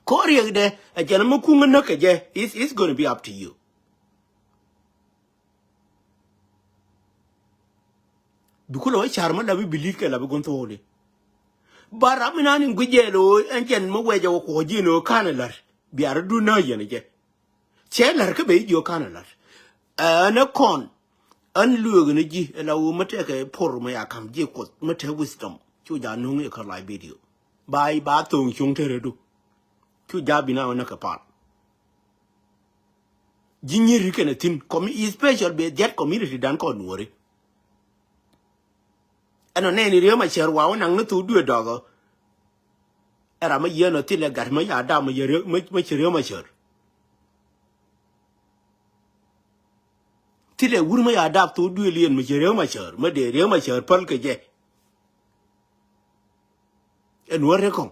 Ko riɛkdɛ ɛ jɛn mi kuŋä näk kɛ jɛ, it's, it's gonna be up to you. Bi kulɛ wä car mä la bi bilit kɛ la bi gun thok di. Ba ram mi nan in guic jɛ lo ɛn jɛn mä wɛcɛ wä kuɔ ji̱n ɣöö kan ɛ la̱r. Bia rɔ dun nä yɛn jɛ. Cɛ la̱r kä ben jiök kan ɛ la̱r. Ɛn ɛ kɔn. Ɛn lueek ni ji̱ ɛ la wä mä tɛkɛ por mä ya ka̱m ji̱ Kuoth mä te wisdom. Cu ja nuŋ i̱ kä live video. Ba ba thoŋ cuŋ te rɛ du. Cu ja bi na wä nä kɛ pal. Ji̱ nyiri kɛn ɛ thi̱n. Commu-, especial bɛ diat community dan kɔn nuɔri. Ɛn ɔ nɛɛni Riek Machar wa wä naŋ ni thok duee dɔk ɔ. Ɛ ram mä yieen ɔ thilɛ gat mä ya dap mä yɛ Riek, mä, mä ci Riek Machar. Thilɛ wur mä ya dap thok duëël yɛn mä ci Riek Machar, mä dee Riek Machar päl kɛ jɛ. Ɛn wä rɛ kɔŋ.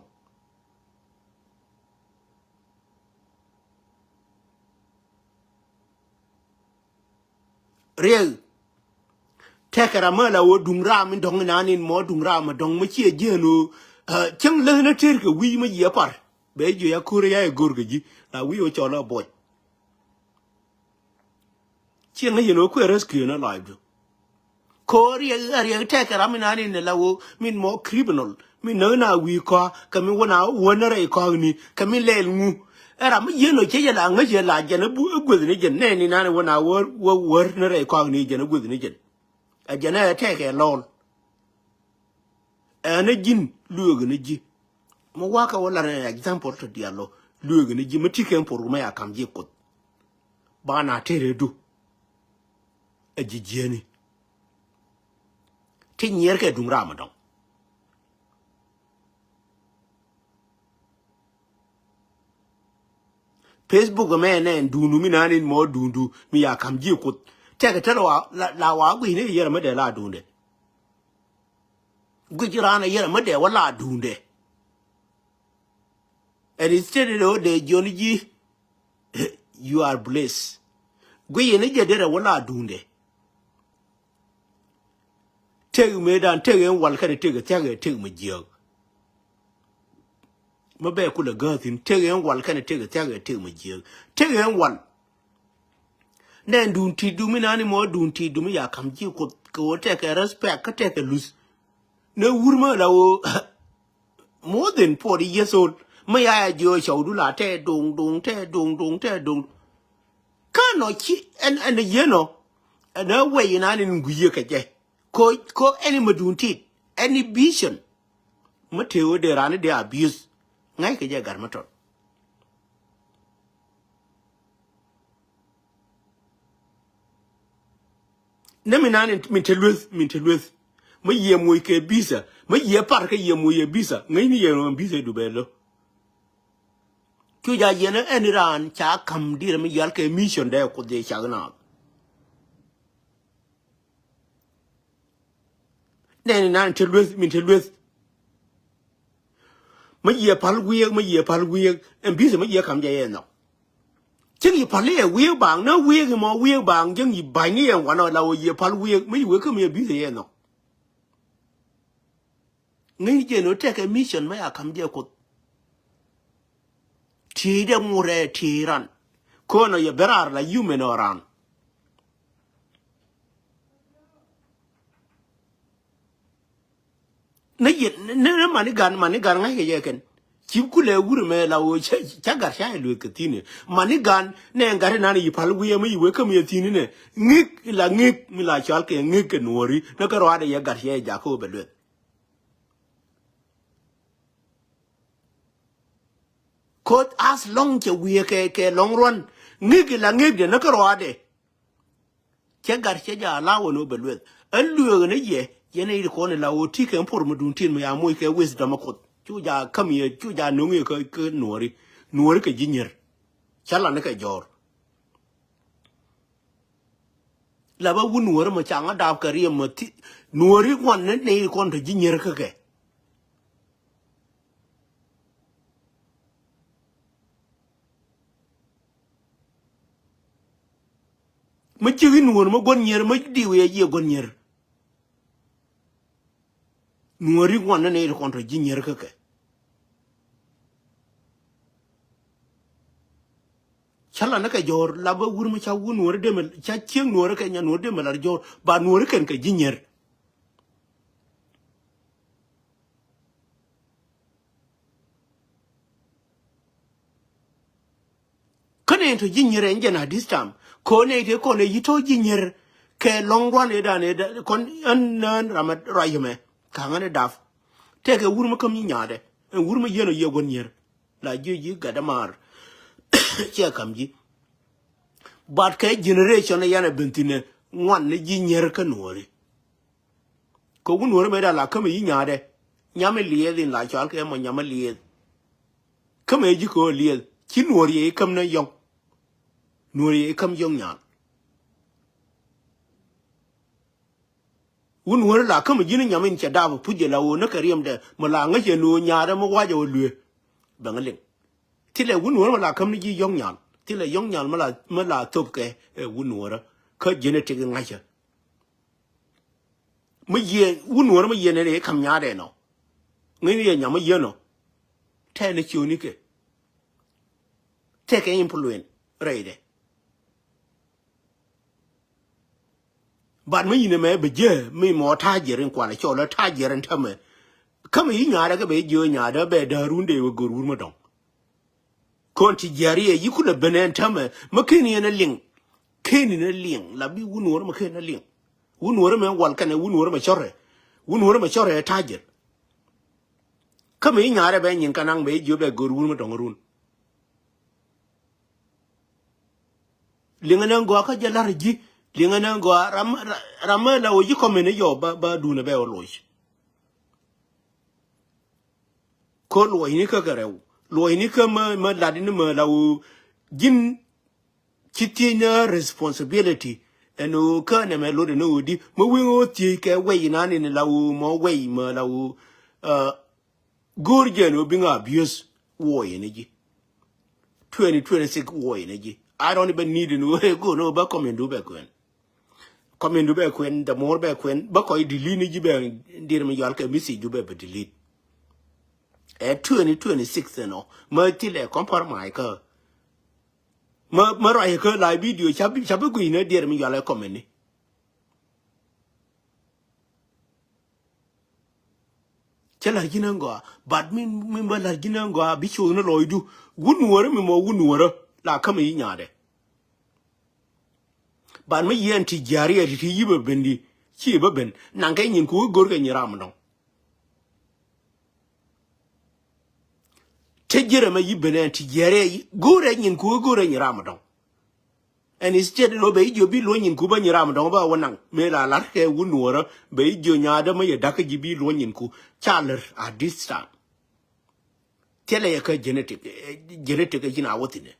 Riek. Tɛkɛ ram mä la wä duŋ ram in dɔ̱ŋ inan in mɔ duŋ ram a dɔ̱ŋ mä ciɛ jiɛn wä. Cäŋ läth na tër kɛ wi̱i̱ mä yiɛ par. Bɛ jiö ya ko̱r ya ɛ go̱r kɛ ji̱. La wi̱i̱ wä cɔl a buɔc. Ciɛ ŋäc yɛn wä kuɛ rescue na live du. Ko̱r yɛ ɣä riɛk tɛkɛ ram inan in la wä min mɔ criminal. Min näk na wi̱i̱ kɔa kɛ min wä na wä wä na rɛy kɔak ni kɛ min lɛl ŋu. Ɛ ram mi yɛn ɔ cɛ yɛ la ŋäc yɛ la jɛn ɛ bu ɛ gueth ni jɛn nɛɛni nan wä na wä wä wär ni rɛy kɔak ni jɛn ɛ gueth ni jɛn. Ɛ jɛn ɛ tɛkɛ lɔl. Ɛn ɛ ji̱n lueek ni ji̱. Mi wakä wä lar ɛ example to diaal ɔ lueek ni ji̱ mi ti kɛn por mɛ a kam ji̱ Kuoth. Ba na tëë rɛ du. Ɛ ji̱ ji̱eni. Ti nyiɛr kɛ duŋ ram a dɔŋ. Facebook mɛ nɛ duundu mi nani mɔ duundu mi ya kam ji̱ Kuoth. Tɛkɛ te la wa la, la wa gui̱ni yɛrɛ mi dee la duundɛ. Gui̱c ran yɛrɛ mi dee wa la duundɛ. And instead of dee jiɔni ji̱, you are blessed. Gui̱c yɛn ni jɛ derɛ wa la duundɛ. Tëk mëëdan tëk ɛn wal kɛnɛ tëk thia̱k ɛ tëk mi jiääk. Mä bɛ kulɛ gääthin tëk ɛn wal kɛnɛ tëk thia̱k ɛ tëk mi jiääk. Tëk ɛn wal. Nɛn duun ti̱i̱t dumi nani mɔ duun ti̱i̱t dumi ya kam ji̱ Kuoth kɛ wä tɛkɛ respect kä tɛkɛ luth. Nɛ wur mä la wä more than forty years old. Mä ya ya jiö cɔw du la tɛ duŋ duŋ tɛ duŋ duŋ tɛ duŋ. Kä nɔ ci ɛn ɛn yien ɔ. Ɛn ɛ wɛy inan in gui̱i̱ yɛ kɛ jɛ. Ko ko ɛn imɛ duun tit ɛn i vision. Mä tëë wä dee raan i dee abuse. Ŋa̱c kɛ jɛ gat mä tɔt. Nɛ mi naan in min te lueth min te lueth. Mä yiëë moc kɛ bisa mä yiëë par kä yiëë moc kɛ bisa ŋäcni yɛ rɔm bisa du bɛ lo̱. Cu ja yɛn ɛn raan ca ka̱m dirɛ mi yal kɛ mission dɛ Kuoth yɛ cak naath. Nɛni nan te lueth min te lueth. Mä yiëë pal wiëëk mä yiëë pal wiëëk ɛn bisa mä yiëë ka̱m jɛ yɛ nhɔk. Cäŋ yi pal ni yɛ wiëëk baaŋ na wiëëk imɔ wiëëk baaŋ jäŋ yi ba̱ny ni yɛ wanɔ la wä yiëë pal wiëëk mä yi wek kä mi yɛ bisa yɛ nhɔk. Ŋäc jɛ ni wä tɛkɛ mission mä ya ka̱m jɛ Kuoth. Tiey dɛ ŋurɛ tiey ran. Könɔ yɛ ben raar la human ɔ ran. Ni yɛ ni ni mani gan mani gan ŋa̱ckɛ jɛ kɛn. Ci kulɛ wurɛ mɛ la wä ca gat ca yɛ lueth kɛ thi̱n. Mani gan nɛ gat inan yi pal wi̱i̱ ɛmɛ yi wee käm yɛ thi̱n inɛ ŋi̱k la ŋi̱k mi la cɔal kɛ ŋi̱k kɛ nuɔ̱ri ni kä rɔaadɛ yɛ gat cɛ jakä wä bɛ lueth. Koth as long cɛ wiee kɛ kɛ lɔŋ ruan ŋi̱k la ŋi̱k diɛ ni kä ruaadɛ. Cɛ gat cɛ ja la wä ni wä bɛ lueth ɛ lueek ni yɛ yɛn i̱ kɔn ila wä ti kɛ por mi dun tin mi ya moc kɛ wisdom a Kuoth cu ja käm yɛ cu ja no̱ŋ yɛ kä nuɔri nuɔri kɛ ji̱ nyier. Cä la ni kɛ jɔɔr. La bä wun nuɔri mi ca ŋä dap kɛ riɛm mi ti nuɔri ŋuan ni ni kɔn te ji̱ nyier kä kɛ. Mi cik i̱ nuɔ̱ɔ̱r mi guɔ̱n nyier mi diw yɛ jiɛ guɔ̱n nyier. Nuɔ̱ɔ̱ri ŋuan ni ni ti kɔn tɔ ji̱ nyier kä kɛ. Cä la ni kɛ jɔ̱ɔ̱r la bä wur mi ca wur nuɔ̱ɔ̱ri demɛ ca cieŋ nuɔ̱ɔ̱ri kɛ nya nuɔ̱ɔ̱ri demɛ la jɔ̱ɔ̱r ba nuɔ̱ɔ̱ri kɛn kɛ ji̱ nyier. Kä nɛy tɔ ji̱ nyier ɛn jɛn a this time. Kɔ nɛy tëë kɔn ɛ yi̱ tɔ ji̱ nyier kɛ lɔ̱ŋ ruan ëëdan ëëdan kɔn ɛn nään ram ɛ ruac yɛmɛ. Ka̱ŋä ni dap. Tëëkɛ wur mi käm nyi nyaatdɛ ɛn wur mi yieen ɔ yiëë gua̱n nyier. La jiö ji̱ gat dämaar. Ciɛ ka̱m ji̱. But kɛ generation ɛ yan ɛ ben thi̱n ɛ ŋuan ni ji̱ nyier kä nuɔɔri. Kɛ wun nuɔɔri mëë da la käm ɛ yi̱ nyaatdɛ. Nyam ɛ liɛth in la cɔal kɛ mɔ nyam ɛ liɛth. Käm ɛ ji̱ kɛ ɣöö liɛth ci nuɔɔri ɛ i̱ käm ni yɔ̱ŋ. Nuɔɔri ɛ i̱ käm yɔ̱ŋ nyaal. Wun nuɔɔri la käm ɛ ji̱ ni nyam in cɛ dap ɛ puc ɛ la ɣöö ni kɛ riɛmdɛ mɛ la ŋäcɛ ni ɣöö nyaatdɛ mi wa̱cɛ ɣöö luëë. Bɛŋ liŋ. Thilɛ wun nuɔɔri mɛ la käm ni ji̱ yɔ̱ŋ nyaal thilɛ yɔ̱ŋ nyaal mɛ la mɛ la thop kɛ ɛ wun nuɔɔri. Kä genetic ŋa̱cä. Mi yieen wun nuɔ̱ɔ̱rä mi yieen ni ri kam nyaadɛ nɔ. Ŋäcni yɛ nyam mi yieen nɔ. Tɛɛni ciööni kɛ. Tɛkɛ influence rɛydɛ. But mi yinɛ mɛ bɛ jɛ mi mɔ ta̱a̱ jiɛr in kualɛ cɔl ɛ ta̱a̱ jiɛr in tämɛ. Kä mi yi nyaadɛ kɛ bɛ jiö nyaadɛ bɛ da̱a̱r wundɛ wä go̱r wur mi dɔ̱ŋ. Kɔn ti jiari ɛ yi kulɛ ben ɛn tämɛ mɛ ken yɛn a liŋ. Ken yɛn a liŋ la bi wun wärä mɛ ken a liŋ. Wun wärä mɛ wal kɛnɛ wun wärä mɛ cɔrɛ. Wun wärä mɛ cɔrɛ ɛ tajir. Kä mɛ yi nyaarɛ bɛ nyin kanaŋ bɛ yi jiö bɛ gör wun mɛ dɔŋ run. Liŋɛ nɛ gɔaa kä jɛ lar ji̱ liŋɛ nɛ gɔaa ram ram mɛ la wä ji̱ kɔmɛ ni yɔ ba ba duunɛ bɛ wä loc. Kä luɔcni kä kɛ rɛw luɔcni kä mä mä lat ni mä la wä ji̱n ci thiec ni responsibility. Ɛn ɣöö kä nɛmɛ lot ɛn ɣöö di mä wi̱i̱ ɣöö thiec kɛ wɛy inan in la wä mɔ wɛy mä la wä go̱o̱r jɛ ɛn ɣöö bi ŋa abuse. Wuɔyɛ ni ji̱ twenty twenty six wuɔyɛ ni ji̱. I don't even need in ɣöö go̱o̱r ni ɣöö bä kɔmin du bɛ kuɛn. Kɔmin du bɛ kuɛn the more bɛ kuɛn bä kɔc delete ni ji̱ bɛ dir mi yual kɛ message du bɛ bɛ delete. Ɛ twenty twenty six ɛnɔ mä thilɛ compromise kä. Mä mä ruac kä la video ca bi ca bi guic ni dir mi yual ɛ kɔmin ni. Cä la̱r ji̱n ɛn gɔaa but min min bä la̱r ji̱n ɛn gɔaa bi coth ni lɔcdu. Wun nuɔ̱ɔ̱rä mi mɔ wun nuɔ̱ɔ̱rä la kämɛ yi nyaatdɛ. But mi yɛn ti jia̱a̱r yɛ ti ti yi bä ben di ci bä ben naŋ kɛ nyin ku kä go̱r kɛ nyin ram dɔ̱ŋ. Te ji̱ rɛmɛ yi ben ɛn ti jia̱a̱r yɛ go̱r ɛ nyin ku kä go̱r ɛ nyin ram dɔ̱ŋ. Ɛn instead ni wä bɛ i̱ jiö bi luɔ̱ny nyin ku bä nyin ram dɔ̱ŋ bä wä naŋ mëë la la̱r kɛ wun nuɔ̱ɔ̱rä bɛ i̱ jiö nyaadä mä yɛ da̱k kä ji̱ bi luɔ̱ny nyin ku. Ca lär at this time. Thilɛ yɛ kä genetic genetic ɛ ji̱n a wä thi̱n ɛ.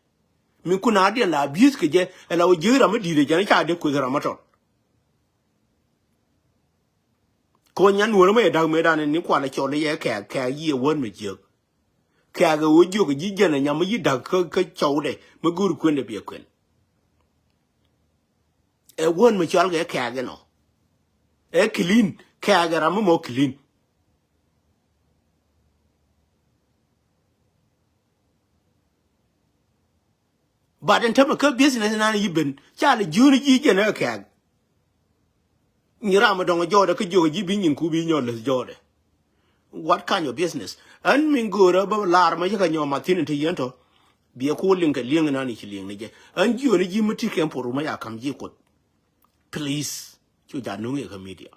Min kun a diɛn la abuse kɛ jɛ ɛ la wä jiö ram mi di̱i̱t ɛ jɛn ca dee kueth ram mi tɔt. Kɔ nyan nuɔ̱ɔ̱rä mä yɛ da̱k mëë dan ni kuan ɛ cɔl ni yɛ kɛɛk kɛɛk yiëë wän mi jiök. Kɛɛkɛ ɣöö jiök ji̱ jɛn ɛ nyam mi yi̱ da̱k kä kä cɔwdɛ mi go̱o̱r kuendɛ biɛ kuen. Ɛ wään mi cɔal kɛ kɛɛk inɔ. Ɛ clean kɛɛkɛ ram mi mɔ clean. But ɛn tämɛ kä business nan yi ben ca lɛ jiöni ji̱ jɛn ɛ kɛɛk. Nyi ram mi dɔ̱ŋ jɔɔdɛ kä jiök ji̱ bi nyin ku bi nyɔl läth jɔɔdɛ. What kind of business? Ɣän min göörä bä lar ma yäkä nyɔm a thi̱n in te yɛn tɔ. Biɛ ku liŋ kɛ liŋ inan i̱ ci liŋ ni jɛ ɣän jiöni ji̱ mi ti kɛn por ma ya ka̱m ji̱ kuoth. Please cu ja nuŋ yɛ kä media.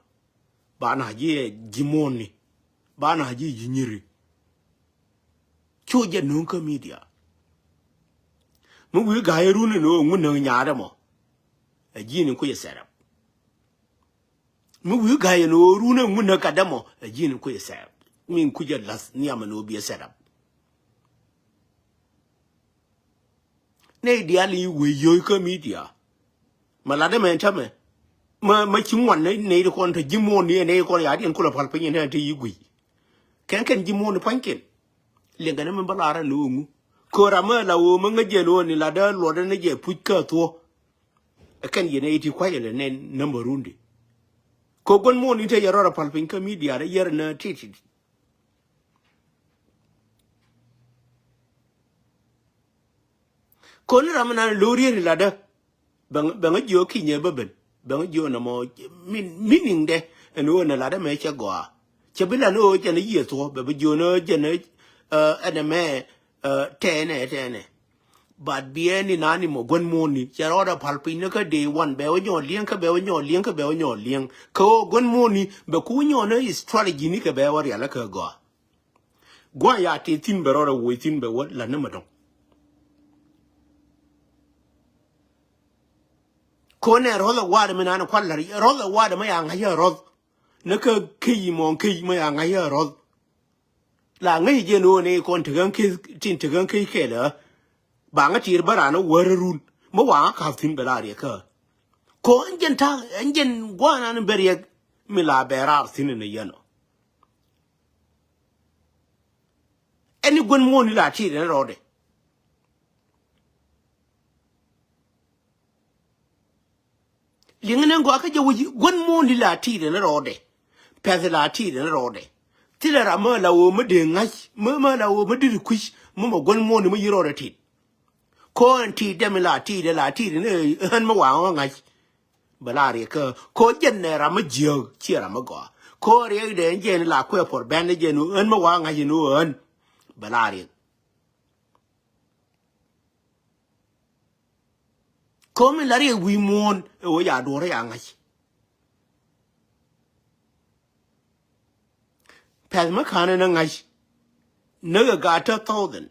Ba na ji̱ ji̱ muɔ̱ɔ̱ni ba na ji̱ ji̱ nyiri. Cu jɛ nuŋ kä media. Mi wi̱i̱ ga̱a̱c run in ɣöö ŋun näk nyaadä mɔ. Ɛ ji̱n in kucɛ set up. Mi wi̱i̱ ga̱a̱c in ɣöö run in ŋun näk katdä mɔ ɛ ji̱n in kucɛ set up. Min kucɛ la̱th nhiam in ɣöö biɛ set up. Nɛy diaal i̱ wee yio̱o̱c kä media. Ma latdä mɛ ɛn tämɛ. Ma ma ci ŋuan nɛy nɛy ti kɔn te ji̱ muɔ̱ɔ̱n ni ɛ nɛy ti kɔn ya̱ diɛn kulɛ pal piny ɛn tämɛ te yi gui̱c. Kɛn kɛn ji̱ muɔ̱ɔ̱n ni pa̱nykiɛn. Liɛŋkɛ ni min bä lar ɛn lo̱o̱ŋu. Köör amä la ɣöö mä ŋäc jɛ lo̱o̱n ni latdä luɔtdä ni jɛ puc kä thuɔ̱. Ɛ kɛn yɛn ɛ iti kua̱c ɛlɛ nɛn nambä rundi. Kɛ gua̱n muɔ̱ɔ̱n ni te yɛ rɔɔd a pal piny kä media dee yɛr ɛn ti̱ti̱. Kɔn ni ram inan lo̱o̱r yɛn ilatdä. Bɛŋ bɛŋ jiö kinyɛ bä ben bɛŋ jiö nɔmɔ. Min meaning dɛ ɛn ɣöö nɛ latdä mɛ cɛ gɔaa. Cɛ bi lan ɣöö jɛn yiëë thuɔ̱ bɛ bi jiö nä jɛn ɛn ɛmɛ. Tɛɛnɛ tɛɛnɛ. But biɛ ni nani mɔ guän muɔni cɛ rɔɔdɛ pal piny ni kä day one bɛ wä nyɔɔ liɛŋ kä bɛ wä nyɔɔ liɛŋ kä bɛ wä nyɔɔ liɛŋ kä wä guän muɔni bɛ ku nyɔɔ ni strategy ni kɛ bɛ wä rial kä gɔaa. Gua̱a̱ ya tëë thi̱n bɛ rɔɔdɛ woc thi̱n bɛ wä la ni mɛ dɔ̱ŋ. Ko nɛ rɔth ɛ wa̱a̱dɛ mi nani kual la̱r rɔth ɛ wa̱a̱dɛ mi ya ŋa̱c ɛ rɔth. Ni kä key mɔɔŋ key mi ya ŋa̱c ɛ rɔth. La ŋäc jɛ ni ɣöö ni kɔn tekäŋ kec tin tekäŋ kec kɛl ɛ. Ba ŋä tiɛɛr bä raan ɛ wär run mi wa ŋä ka̱p thi̱n bɛ la riɛk kä. Ko ɛn jɛn ta̱a̱ ɛn jɛn gua̱a̱nan bɛ riɛk mi la bɛ raar thi̱n ni yɛn ɔ. Ɛn ni guän muɔ̱ɔ̱n ni la tiɛɛr ɛn rɔɔdɛ. Liŋ ni gɔaa kä jɛ wec guän muɔ̱ɔ̱n di la ti̱i̱t ɛn rɔɔdɛ. Pɛth la ti̱i̱t ɛn rɔɔdɛ. Thilɛ ram mä la ɣöö mä dee ŋa̱c mä mä la ɣöö mä diri kui̱c mä mɔ guän muɔ̱ɔ̱n di mä yi rɔɔdɛ ti̱i̱t. Ko ɛn ti̱i̱t dɛm la ti̱i̱t la ti̱i̱t ɛn ɣän mä waŋ ɣä ŋa̱c. Bɛ la riɛk kä ko jɛn nɛ ram mä jiääk ciɛ ram mä gɔaa. Ko riɛk dee ɛn jɛn la kuɛ puɔr bɛn jɛn ɣän mä waŋ ŋa̱c ɛn ɣän. Bɛ la riɛk. Komi la riɛk wi̱i̱ muɔ̱ɔ̱n ɛ ɣöö ya duɔ̱ɔ̱r ya ŋa̱c. Pɛ̈th mi ka̱n ɛn ɛ ŋa̱c näk ɛ gaat tä thousand.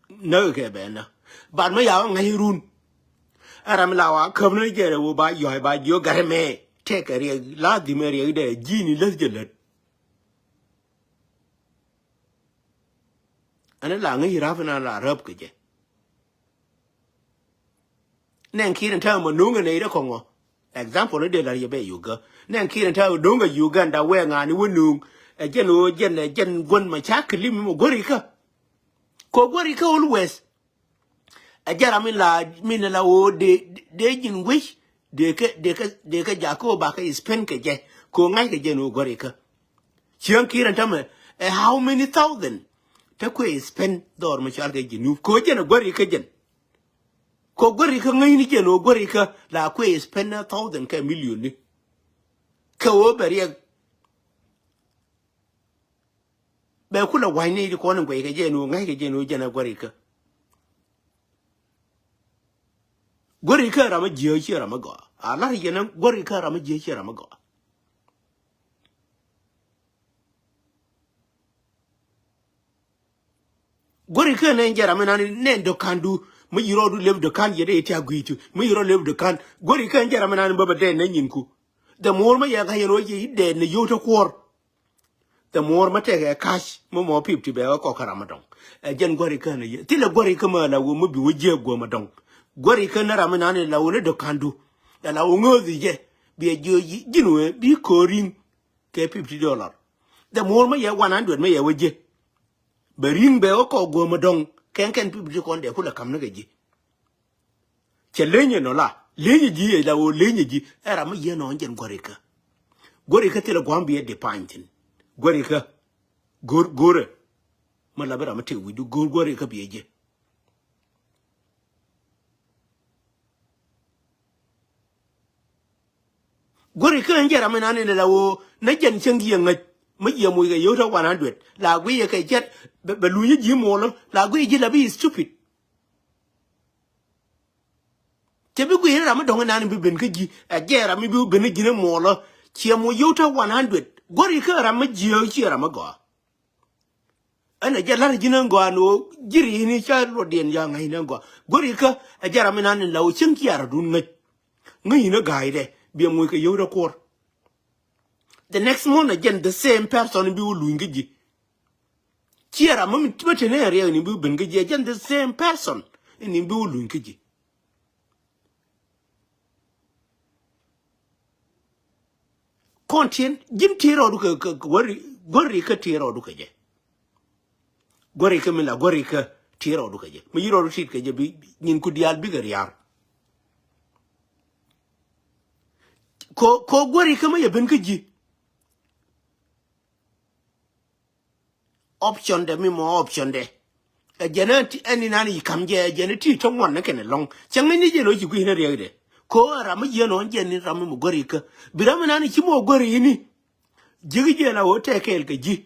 Näk ɛ kɛ bɛ nä bat mi ya ɣä ŋa̱c run. Ɛ ram la wa käp ni jɛ rɛ ɣöö ba yɔ̱a̱c ba jiök gat ɛmɛ tɛk kɛ riɛk la dhim ɛ riɛk dɛ ji̱n i̱ läth jɛ lät. Ɛn la ŋäc i̱ ra̱p inan la räp kɛ jɛ. Nɛn ki̱i̱r in täämɛ no̱o̱ŋ ɛ nɛy rɛ kɔŋɔ. Example ni dee la riɛ bɛ Uganda. Nɛn ki̱i̱r in täämɛ no̱o̱ŋ ɛ Uganda wee ŋa̱a̱ni wä no̱o̱ŋ. Ɛ jɛn ɣöö jɛn ɛ jɛn guän mɛ ca kɛ lim mɛ guäri kä. Kɛ guäri kä always. Ɛ jɛ ram min la min la ɣöö dee dee ji̱n wec dee kä dee kä dee kä jakä ɣöö bakɛ spend kɛ jɛ kɛ ɣöö ŋa̱ckɛ jɛ ni ɣöö guäri kä. Cieŋ ki̱i̱r ɛn tämɛ ɛ how many thousand te kuɛ spend dhɔr mi cɔal kɛ Junub kɛ ɣöö jɛn ɛ guäri kä jɛn. Kɛ ɣöö guäri kä ŋäcni jɛn ɣöö guäri kä la kuɛ spend ɛ thousand kɛ million ni. Kɛ ɣöö bɛ riɛk Bɛ kulɛ wa̱ny ni ti kɔn in guɛc kɛ jɛ ni wä ŋäc kɛ jɛ ni wä jɛn a guäri kä. Guäri kä ram a jiɛ ciɛ ram a gɔaa a lar yɛn a guäri kä ram a jiɛ ciɛ ram a gɔaa. Guäri kä nɛ jɛ ram inan nɛ dɔ̱kan du mi yi rɔɔdu lep dɔ̱kan yɛ dee ti a gui̱i̱tu mi yi rɔɔdu lep dɔ̱kan guäri kä jɛ ram inan bä bɛ dee nɛ nyin ku. The more ma yɛ ka yɛn wä jɛ yi dee nɛ yio̱w te kuɔr. The more ma tɛkɛ cash ma mɔ fifty bɛ wä kɔk kä ram a dɔŋ. Ɛ jɛn guäri kä nɛ yɛ thilɛ guäri kä ma la wä ma bi wä jiɛ guäm a dɔŋ. Guäri kä nɛ ram inan la wä ni dɔ̱kan du. Ɛ la wä ŋääthi jɛ bi ɛ jiɛ ji̱n wä bi ko̱rin. Kɛ fifty dollar. The more ma yɛ one hundred ma yɛ wä jiɛ. Bɛ ri̱ŋ bɛ wä kɔk guäm a dɔŋ kɛn kɛn fifty kɔn dee kulɛ kam ni kɛ ji̱. Cɛ lenyɛ nɔ la lenyɛ ji̱ yɛ la wä lenyɛ ji̱ ɛ ram mi yɛ nɔ jɛn guäri kä. Guäri kä thilɛ gua̱a̱m bi yɛ di pany thin. Guäri kä go̱r go̱rɛ. Ma la bi ram mi tëk wi̱cdu go̱r guäri kä bi yɛ ji̱. Guäri kä ɛn jɛ ram inan in la wä na jɛn cäŋ jiɛ ŋäc. Mi jiɛ muc kɛ yio̱w te one hundred la guiy yɛ kɛ jɛt. Bɛ lunyä ji̱ muɔlä la guiy ji̱ la bi stupid. Cɛ bi guiy ram mi dɔ̱ŋ inan in bi ben kä ji̱ ɛ jɛ ram mi bi ben kä ji̱ ni muɔlä. Ciɛ muc yio̱w te one hundred guäri kä ram mi jiɛ ciɛ ram mi gɔaa. Ɛn ɛ jɛ la̱r ji̱n ɛn gɔaa ni ɣöö ji̱ ri̱i̱ni ca luɔtdiɛn ya ŋäcni ɛn gɔaa. Guärikä ɛ jɛ ram inan in la ɣöö cieŋ ciaarɔdun ŋäc. Ŋäcni ɛ ga̱a̱cdɛ biɛ moc kɛ yio̱w rɛ kuɔr. The next morning ɛ jɛn the same person in bi wä luny kä ji̱. Ciɛ ram mi mi teni ɛ riɛk in bi wä ben kä ji̱ ɛ jɛn the same person in bi wä luny kä ji̱. Kɔn tiɛn ji̱n tiɛn rɔɔdu kɛ kɛ guäri guäri kä tiɛn rɔɔdu kɛ jɛ. Guäri kä mi la guäri kä tiɛn rɔɔdu kɛ jɛ mi yi rɔɔdu tit kɛ jɛ bi nyin ku diaal bikɛ riaar. Ko ko guäri kä mi yɛ ben kä ji̱. Option dɛ mi mɔ option dɛ. Ɛ jɛn ɛ ti ɛn inan i̱ kam jɛ ɛ jɛn ɛ ti tä ŋuan ni kɛn ɛ lɔŋ cɛ ŋäcni jɛn ɔ ci gui̱cni riɛkdɛ. Ko ɛ ram mi jiɛn ɔ jɛn ni ram mi mɔ guäri kä bi ram inan i̱ ci mɔ guäri ini. Ji̱k jɛn a ɣöö tɛk kɛɛl kɛ ji̱.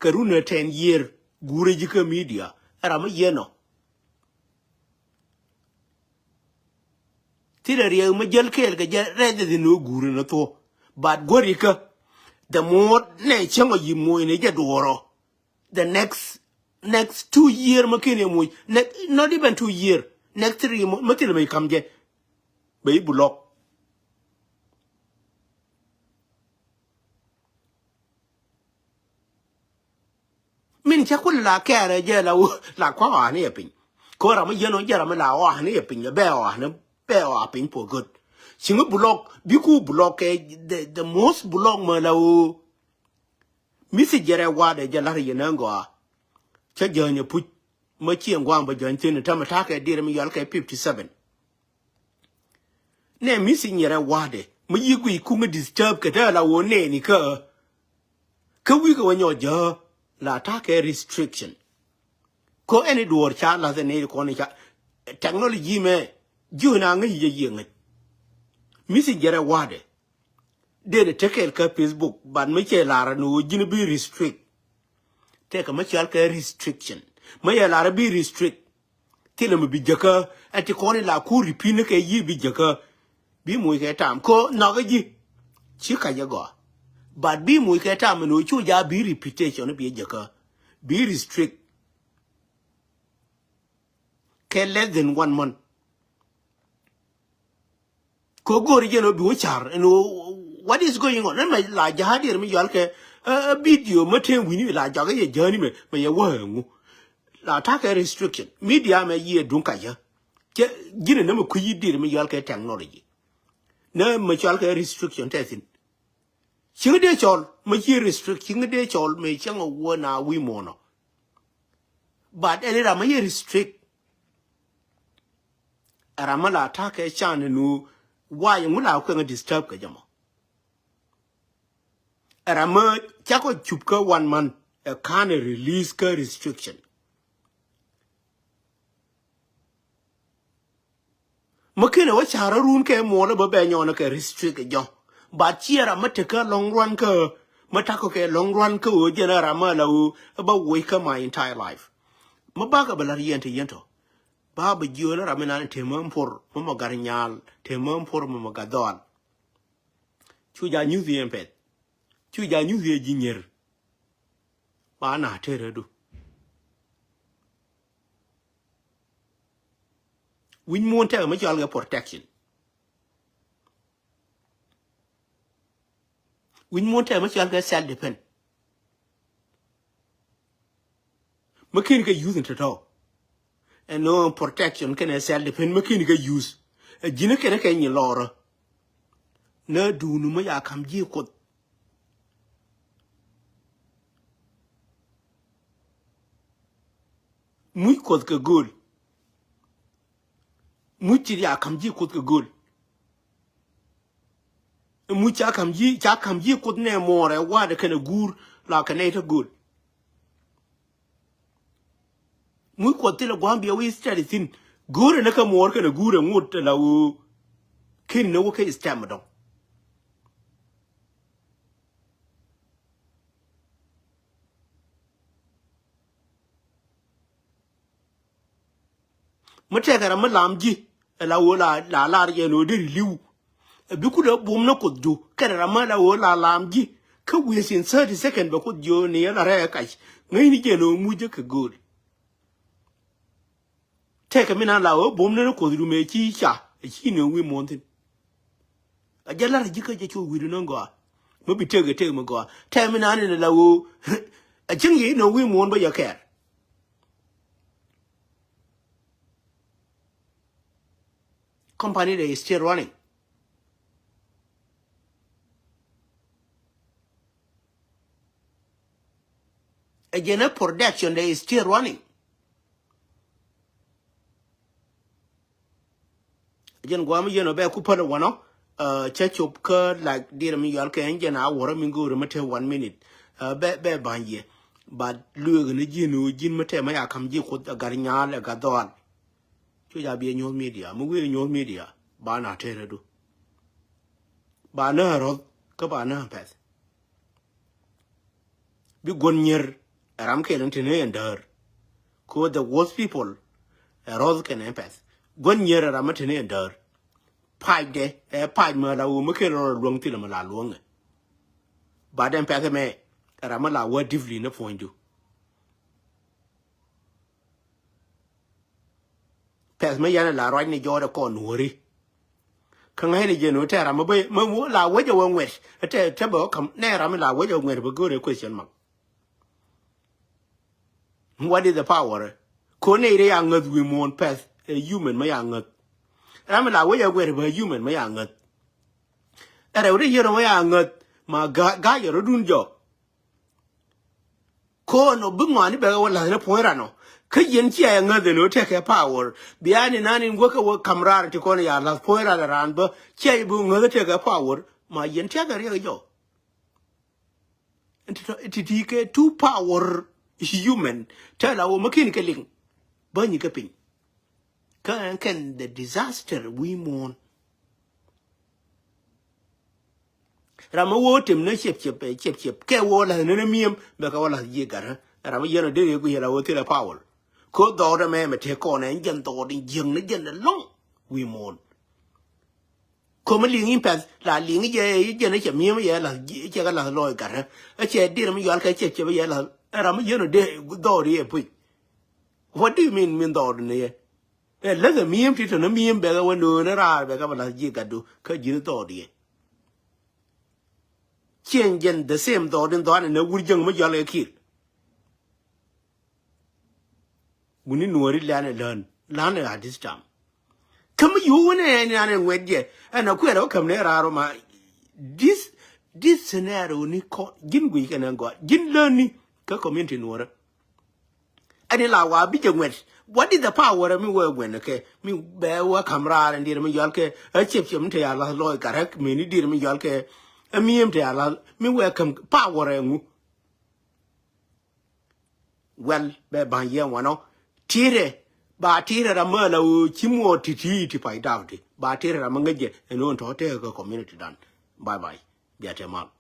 Kɛ run ɛ ten year guurɛ ji̱ kä media ɛ ram mi jiɛn ɔ. Thilɛ riɛk mi jäl kɛɛl kɛ jɛ rɛth in ɣöö guur in ɣä thuɔ̱k. But guärikä, the more nɛ cäŋ ɔ yi̱ moc ni jɛ duɔ̱ɔ̱rɔ. The next, next two year mi ken yɛ moc. Next, not even two year. Next three months, mi thilɛ mi kam jɛ. Bɛ i̱ block. Min cä kul la kɛɛrɛ jɛ la wä, la kua ɣɔani yɛ piny. Kora mi yɛn ɔ jɛ ram mi la ɣɔani yɛ piny, bɛ ɣɔani, bɛ ɣɔa piny for good. Ci mi block, bi ku block kɛ, the, the most block mɛ la wä. Mi si jɛrɛ wadɛ jɛ lar yɛ nɛ ŋɔa. Cä jäny ɛ puc, mɛ ci ŋuan bɛ jäny thin, tämɛ takɛ dir mi yɔl kɛ fifty seven. Nɛ mi si nyɛrɛ wadɛ, mi yi gui kuŋä disturb kɛ tɛ la wä nɛni kä. Kä wikɛ wä nyɔ jä, la takɛ restriction. Ko ɛni duɔr ca lath ɛni kɔn ca, technology mɛ, ji̱ wä na ŋä yi jɛ yiɛ ŋäc. Mi si jɛrɛ wadɛ. Dee ni tekɛl kä Facebook, but mi cɛ lar ni wä ji̱n bi restrict. Tɛkɛ mi cɔal kɛ restriction. Mi yɛ lar bi restrict. Thilɛ mi bi jäkä, ɛn ti kɔn ila ku repeat ni kɛ yi bi jäkä. Bi moc kɛ tam ko nhɔk ji̱. Ci ka jɛ gɔa. But bi moc kɛ tam ni wä cu ja bi repetition bi jäkä. Bi restrict. Kɛ less than one month. Ko go̱o̱ri jɛn ɔ bi wä car ɛn ɔ, what is going on? Ɛn mɛ la ja̱a̱ diɛr mi yɔal kɛ, ɛ, ɛ, video mä tëë wi̱ni la jakä yɛ jäni mɛ, mɛ yɛ wä ɛŋu. La takɛ restriction. Media mɛ yiɛ duŋ ka yä. Cɛ ji̱n ɛn mɛ kui̱ yi diɛr mi yɔal kɛ technology. Nɛ mɛ cɔal kɛ restriction tɛ thin. Cieŋ dee cɔl, mɛ ci restrict, cieŋ dee cɔl, mɛ cieŋ a wä na wi̱i̱ muɔ̱nɔ. But ɛn ram mɛ yɛ restrict. Ɛ ram mɛ la takɛ can nu, why ŋu la kuɛŋ disturb kɛ jɛ mɔ. Ɛ ram mɛ cakɔ cup kä one month, ɛ kan release kä restriction. Mä kenɛ wä ca̱r run kɛ muɔlä bä bɛ nyɔnä kɛ restrict jɔ. But ciɛ ram mä tekä lɔŋ ruan kä, mä takɔ kɛ lɔŋ ruan kä ɣöö jɛn ram mä la ɣöö bä woc kä my entire life. Mä bakɛ bä lar yɛn te yɛn tɔ. Ba bä jiöl ram mi nan te mä mpor, mä ma gar nyal, te mä mpor, mä ma gar dhɔal. Cu ja nyuth yɛn pɛth. Cu ja nyuth yɛ ji̱ nyer. Ba na te rɛ du. Wi̱ny muɔ̱ɔ̱n tɛk mi cɔal kɛ protection. Wi̱ny muɔ̱ɔ̱n tɛk mi cɔal kɛ self defense. Mi ken kɛ use in tɔtɔ. Ɛn nɔ protection kɛnɛ self defense mi ken kɛ use. Ɛ ji̱n kɛnɛ kɛ nyi lɔrä. Nä duunu mi ya kam ji̱ kuoth. Muc kuoth kɛ gööl. Muc ti ya kam ji̱ kuoth kɛ gööl. Muc ca kam ji̱, ca kam ji̱ kuoth nɛ muɔɔrɛ wa̱a̱dɛ kɛnɛ guur la kɛ nɛy tä gööl. Muc kuɔth thilɛ gua̱a̱m biɛ wi̱i̱ study thi̱n. Go̱o̱rɛ ni kä muɔɔr kɛnɛ guurɛ ŋot la ɣöö ken ni wä kä stem dɔ̱ŋ. Mi tɛkɛ ram mi lam ji̱ ɛ la ɣöö la, la lar jɛ ni ɣöö deri li̱w. Ɛ bi kulɛ bum ni kuoth ju kɛnɛ ram mi la ɣöö la lam ji̱. Kä within thirty second bɛ kuoth jiö ni ɛ la rɛɛ kac ŋäcni jɛ ni ɣöö muc jɛ kɛ gööl. Tɛkɛ mi na la ɣöö bum ni ni kuoth ju mëë ci ca ɛ ci ni ɣöö wi̱i̱ muɔ̱ɔ̱n thi̱n. A jɛ lar ji̱ kä jɛ cu wi̱i̱du ni gɔaa. Mi bi tëk ɛ tëk mi gɔaa tɛk mi na ni la ɣöö a cieŋ yɛ ni ɣöö wi̱i̱ muɔ̱ɔ̱n bä yɛ kɛɛr. Company they is still running. A jɛn a production they is still running. Jɛn guam yɛn ɔ bɛ ku päl wanɔ. Cä cop kä like dir mi yɔal kɛ ɛn jɛn a wurä mi go̱o̱ri mi te one minute. Bɛ bɛ ba̱ny yɛ. But lueek ni ji̱n ɣöö ji̱n mi te mi ya kam ji̱ kuoth a gat nyaal a gat dhɔaal. Cu ja biɛ nyuɔ̱th media mi wi̱i̱ nyuɔ̱th media ba na te rɛ du. Ba na rɔth kä ba na pɛth. Bi guɔ̱n nyier ɛ ram kɛl in te ni ɛn däär. Ko the worst people ɛ rɔth kɛn ɛn pɛth. Guɔ̱n nyier ɛ ram in te ni ɛn däär. pacdɛ, ɛ pac mi la wä mi ken rɔ luäŋ thilɛ mi la luäŋɛ. Ba dɛn pɛth mɛ ram mi la wä deeply ni puɔ̱nydu. Pɛth mi yan la ruac ni jɔɔdɛ kɔn nuɔri. Kä ŋa̱cni jɛ ni tɛ ram mi bä mi la wä jɛ wä ŋuɛt tɛ tɛ bä kam nɛ ram mi la wä jɛ wä ŋuɛt bä go̱rɛ question mark. What is the power? Ko nɛ ire ya ŋäth wi̱i̱ muɔ̱ɔ̱n pɛth ɛ human mi ya ŋäth. Ram mi la wä jɛ wä ŋuɛt bä human mi ya ŋäth. Ɛ rɛw ri yɛn ɔ mi ya ŋäth ma ga ga yɛ rɔ dun jɔ. Ko̱n ɔ bi ŋɔani bɛ wä la̱th ni puɔ̱ny ran ɔ. Kä yɛn cia yɛ ŋäth ɛn ɔ tekɛ power bia ni nan in wäkɛ wä kam raar ti kɔn ya la̱th puɔ̱ny ran ran bä cia yɛ bi ŋäth tekɛ power ma yɛn tiakɛ riɛk jɔ. Ti ti kɛ two power human tɛ la wä ma kin kɛ liŋ bä nyi kɛ piny. Kä ɛn kɛn the disaster wi̱i̱ muɔ̱ɔ̱n. Ram mi wä tem ni ciep ciep ɛ ciep ciep kɛ wä lath ni ni mi̱em bɛ kɛ wä lath ji̱ gat. Ram mi yɛn ɔ dee yɛ guic yɛ la wä thilɛ power. Ko dhɔɔt ɛmɛ mɛ tëë kɔn ɛn jɛn dhɔɔt in jiäŋ ni jɛn ɛlɔ̱ŋ wi̱i̱ muɔ̱ɔ̱n. Ko̱mi liŋ in pɛth la liŋ jɛ jɛn cɛ mi̱em yɛ lath cɛ kɛ lath lɔɔc gat. Ɛ cɛ dir mi yual kɛ ciep ciep yɛ lath ɛ ram mi yɛn ɔ dee dhɔɔt yɛ puc. What do you mean min dhɔɔt ni yɛ? Ɛ läthɛ mi̱em ti tɔ̱nä mi̱em bɛkɛ wä nööni raar bɛkɛ bɛ la̱th ji̱ gatdu kä ji̱n dhɔɔdiɛ. Cieŋ jɛn the same dhɔɔdin dhɔaani nɛ wur jäŋ mi jɔal kɛ ki̱i̱r. Wuni nuɔ̱ɔ̱ri lɛ̈nɛ lään lään ɛ at this time. Kä mi yuuk wunɛ ɛn an ɛ ŋuɛt jɛ ɛn ɛ kuɛɛrɛ wä käm ni raar ma this this scenario ni kɔ ji̱n guic kɛn ɛn gɔaa ji̱n läni kä community nuɔ̱ɔ̱rä. Ɛn in la wa bi jɛ ŋuɛt. What is the power mi wee ŋuɛn kɛ mi bɛ wee kam raar in dier mi yɔal kɛ ɛ ciep ciep mi te ya lath lɔɔc gat rɛk mi ni dier mi yɔal kɛ ɛ mi̱em te ya lath mi wee kam power ɛ ŋu. Well bɛ ba̱ny yɛ wanɔ tirɛ ba tirɛ ram mi la wee ci muɔ ti ti ti pay dap ti ba tirɛ ram mi ŋäc jɛ ɛn ɣän tɔ tekɛ kɛ community dan. Bye bye. Bia te mal.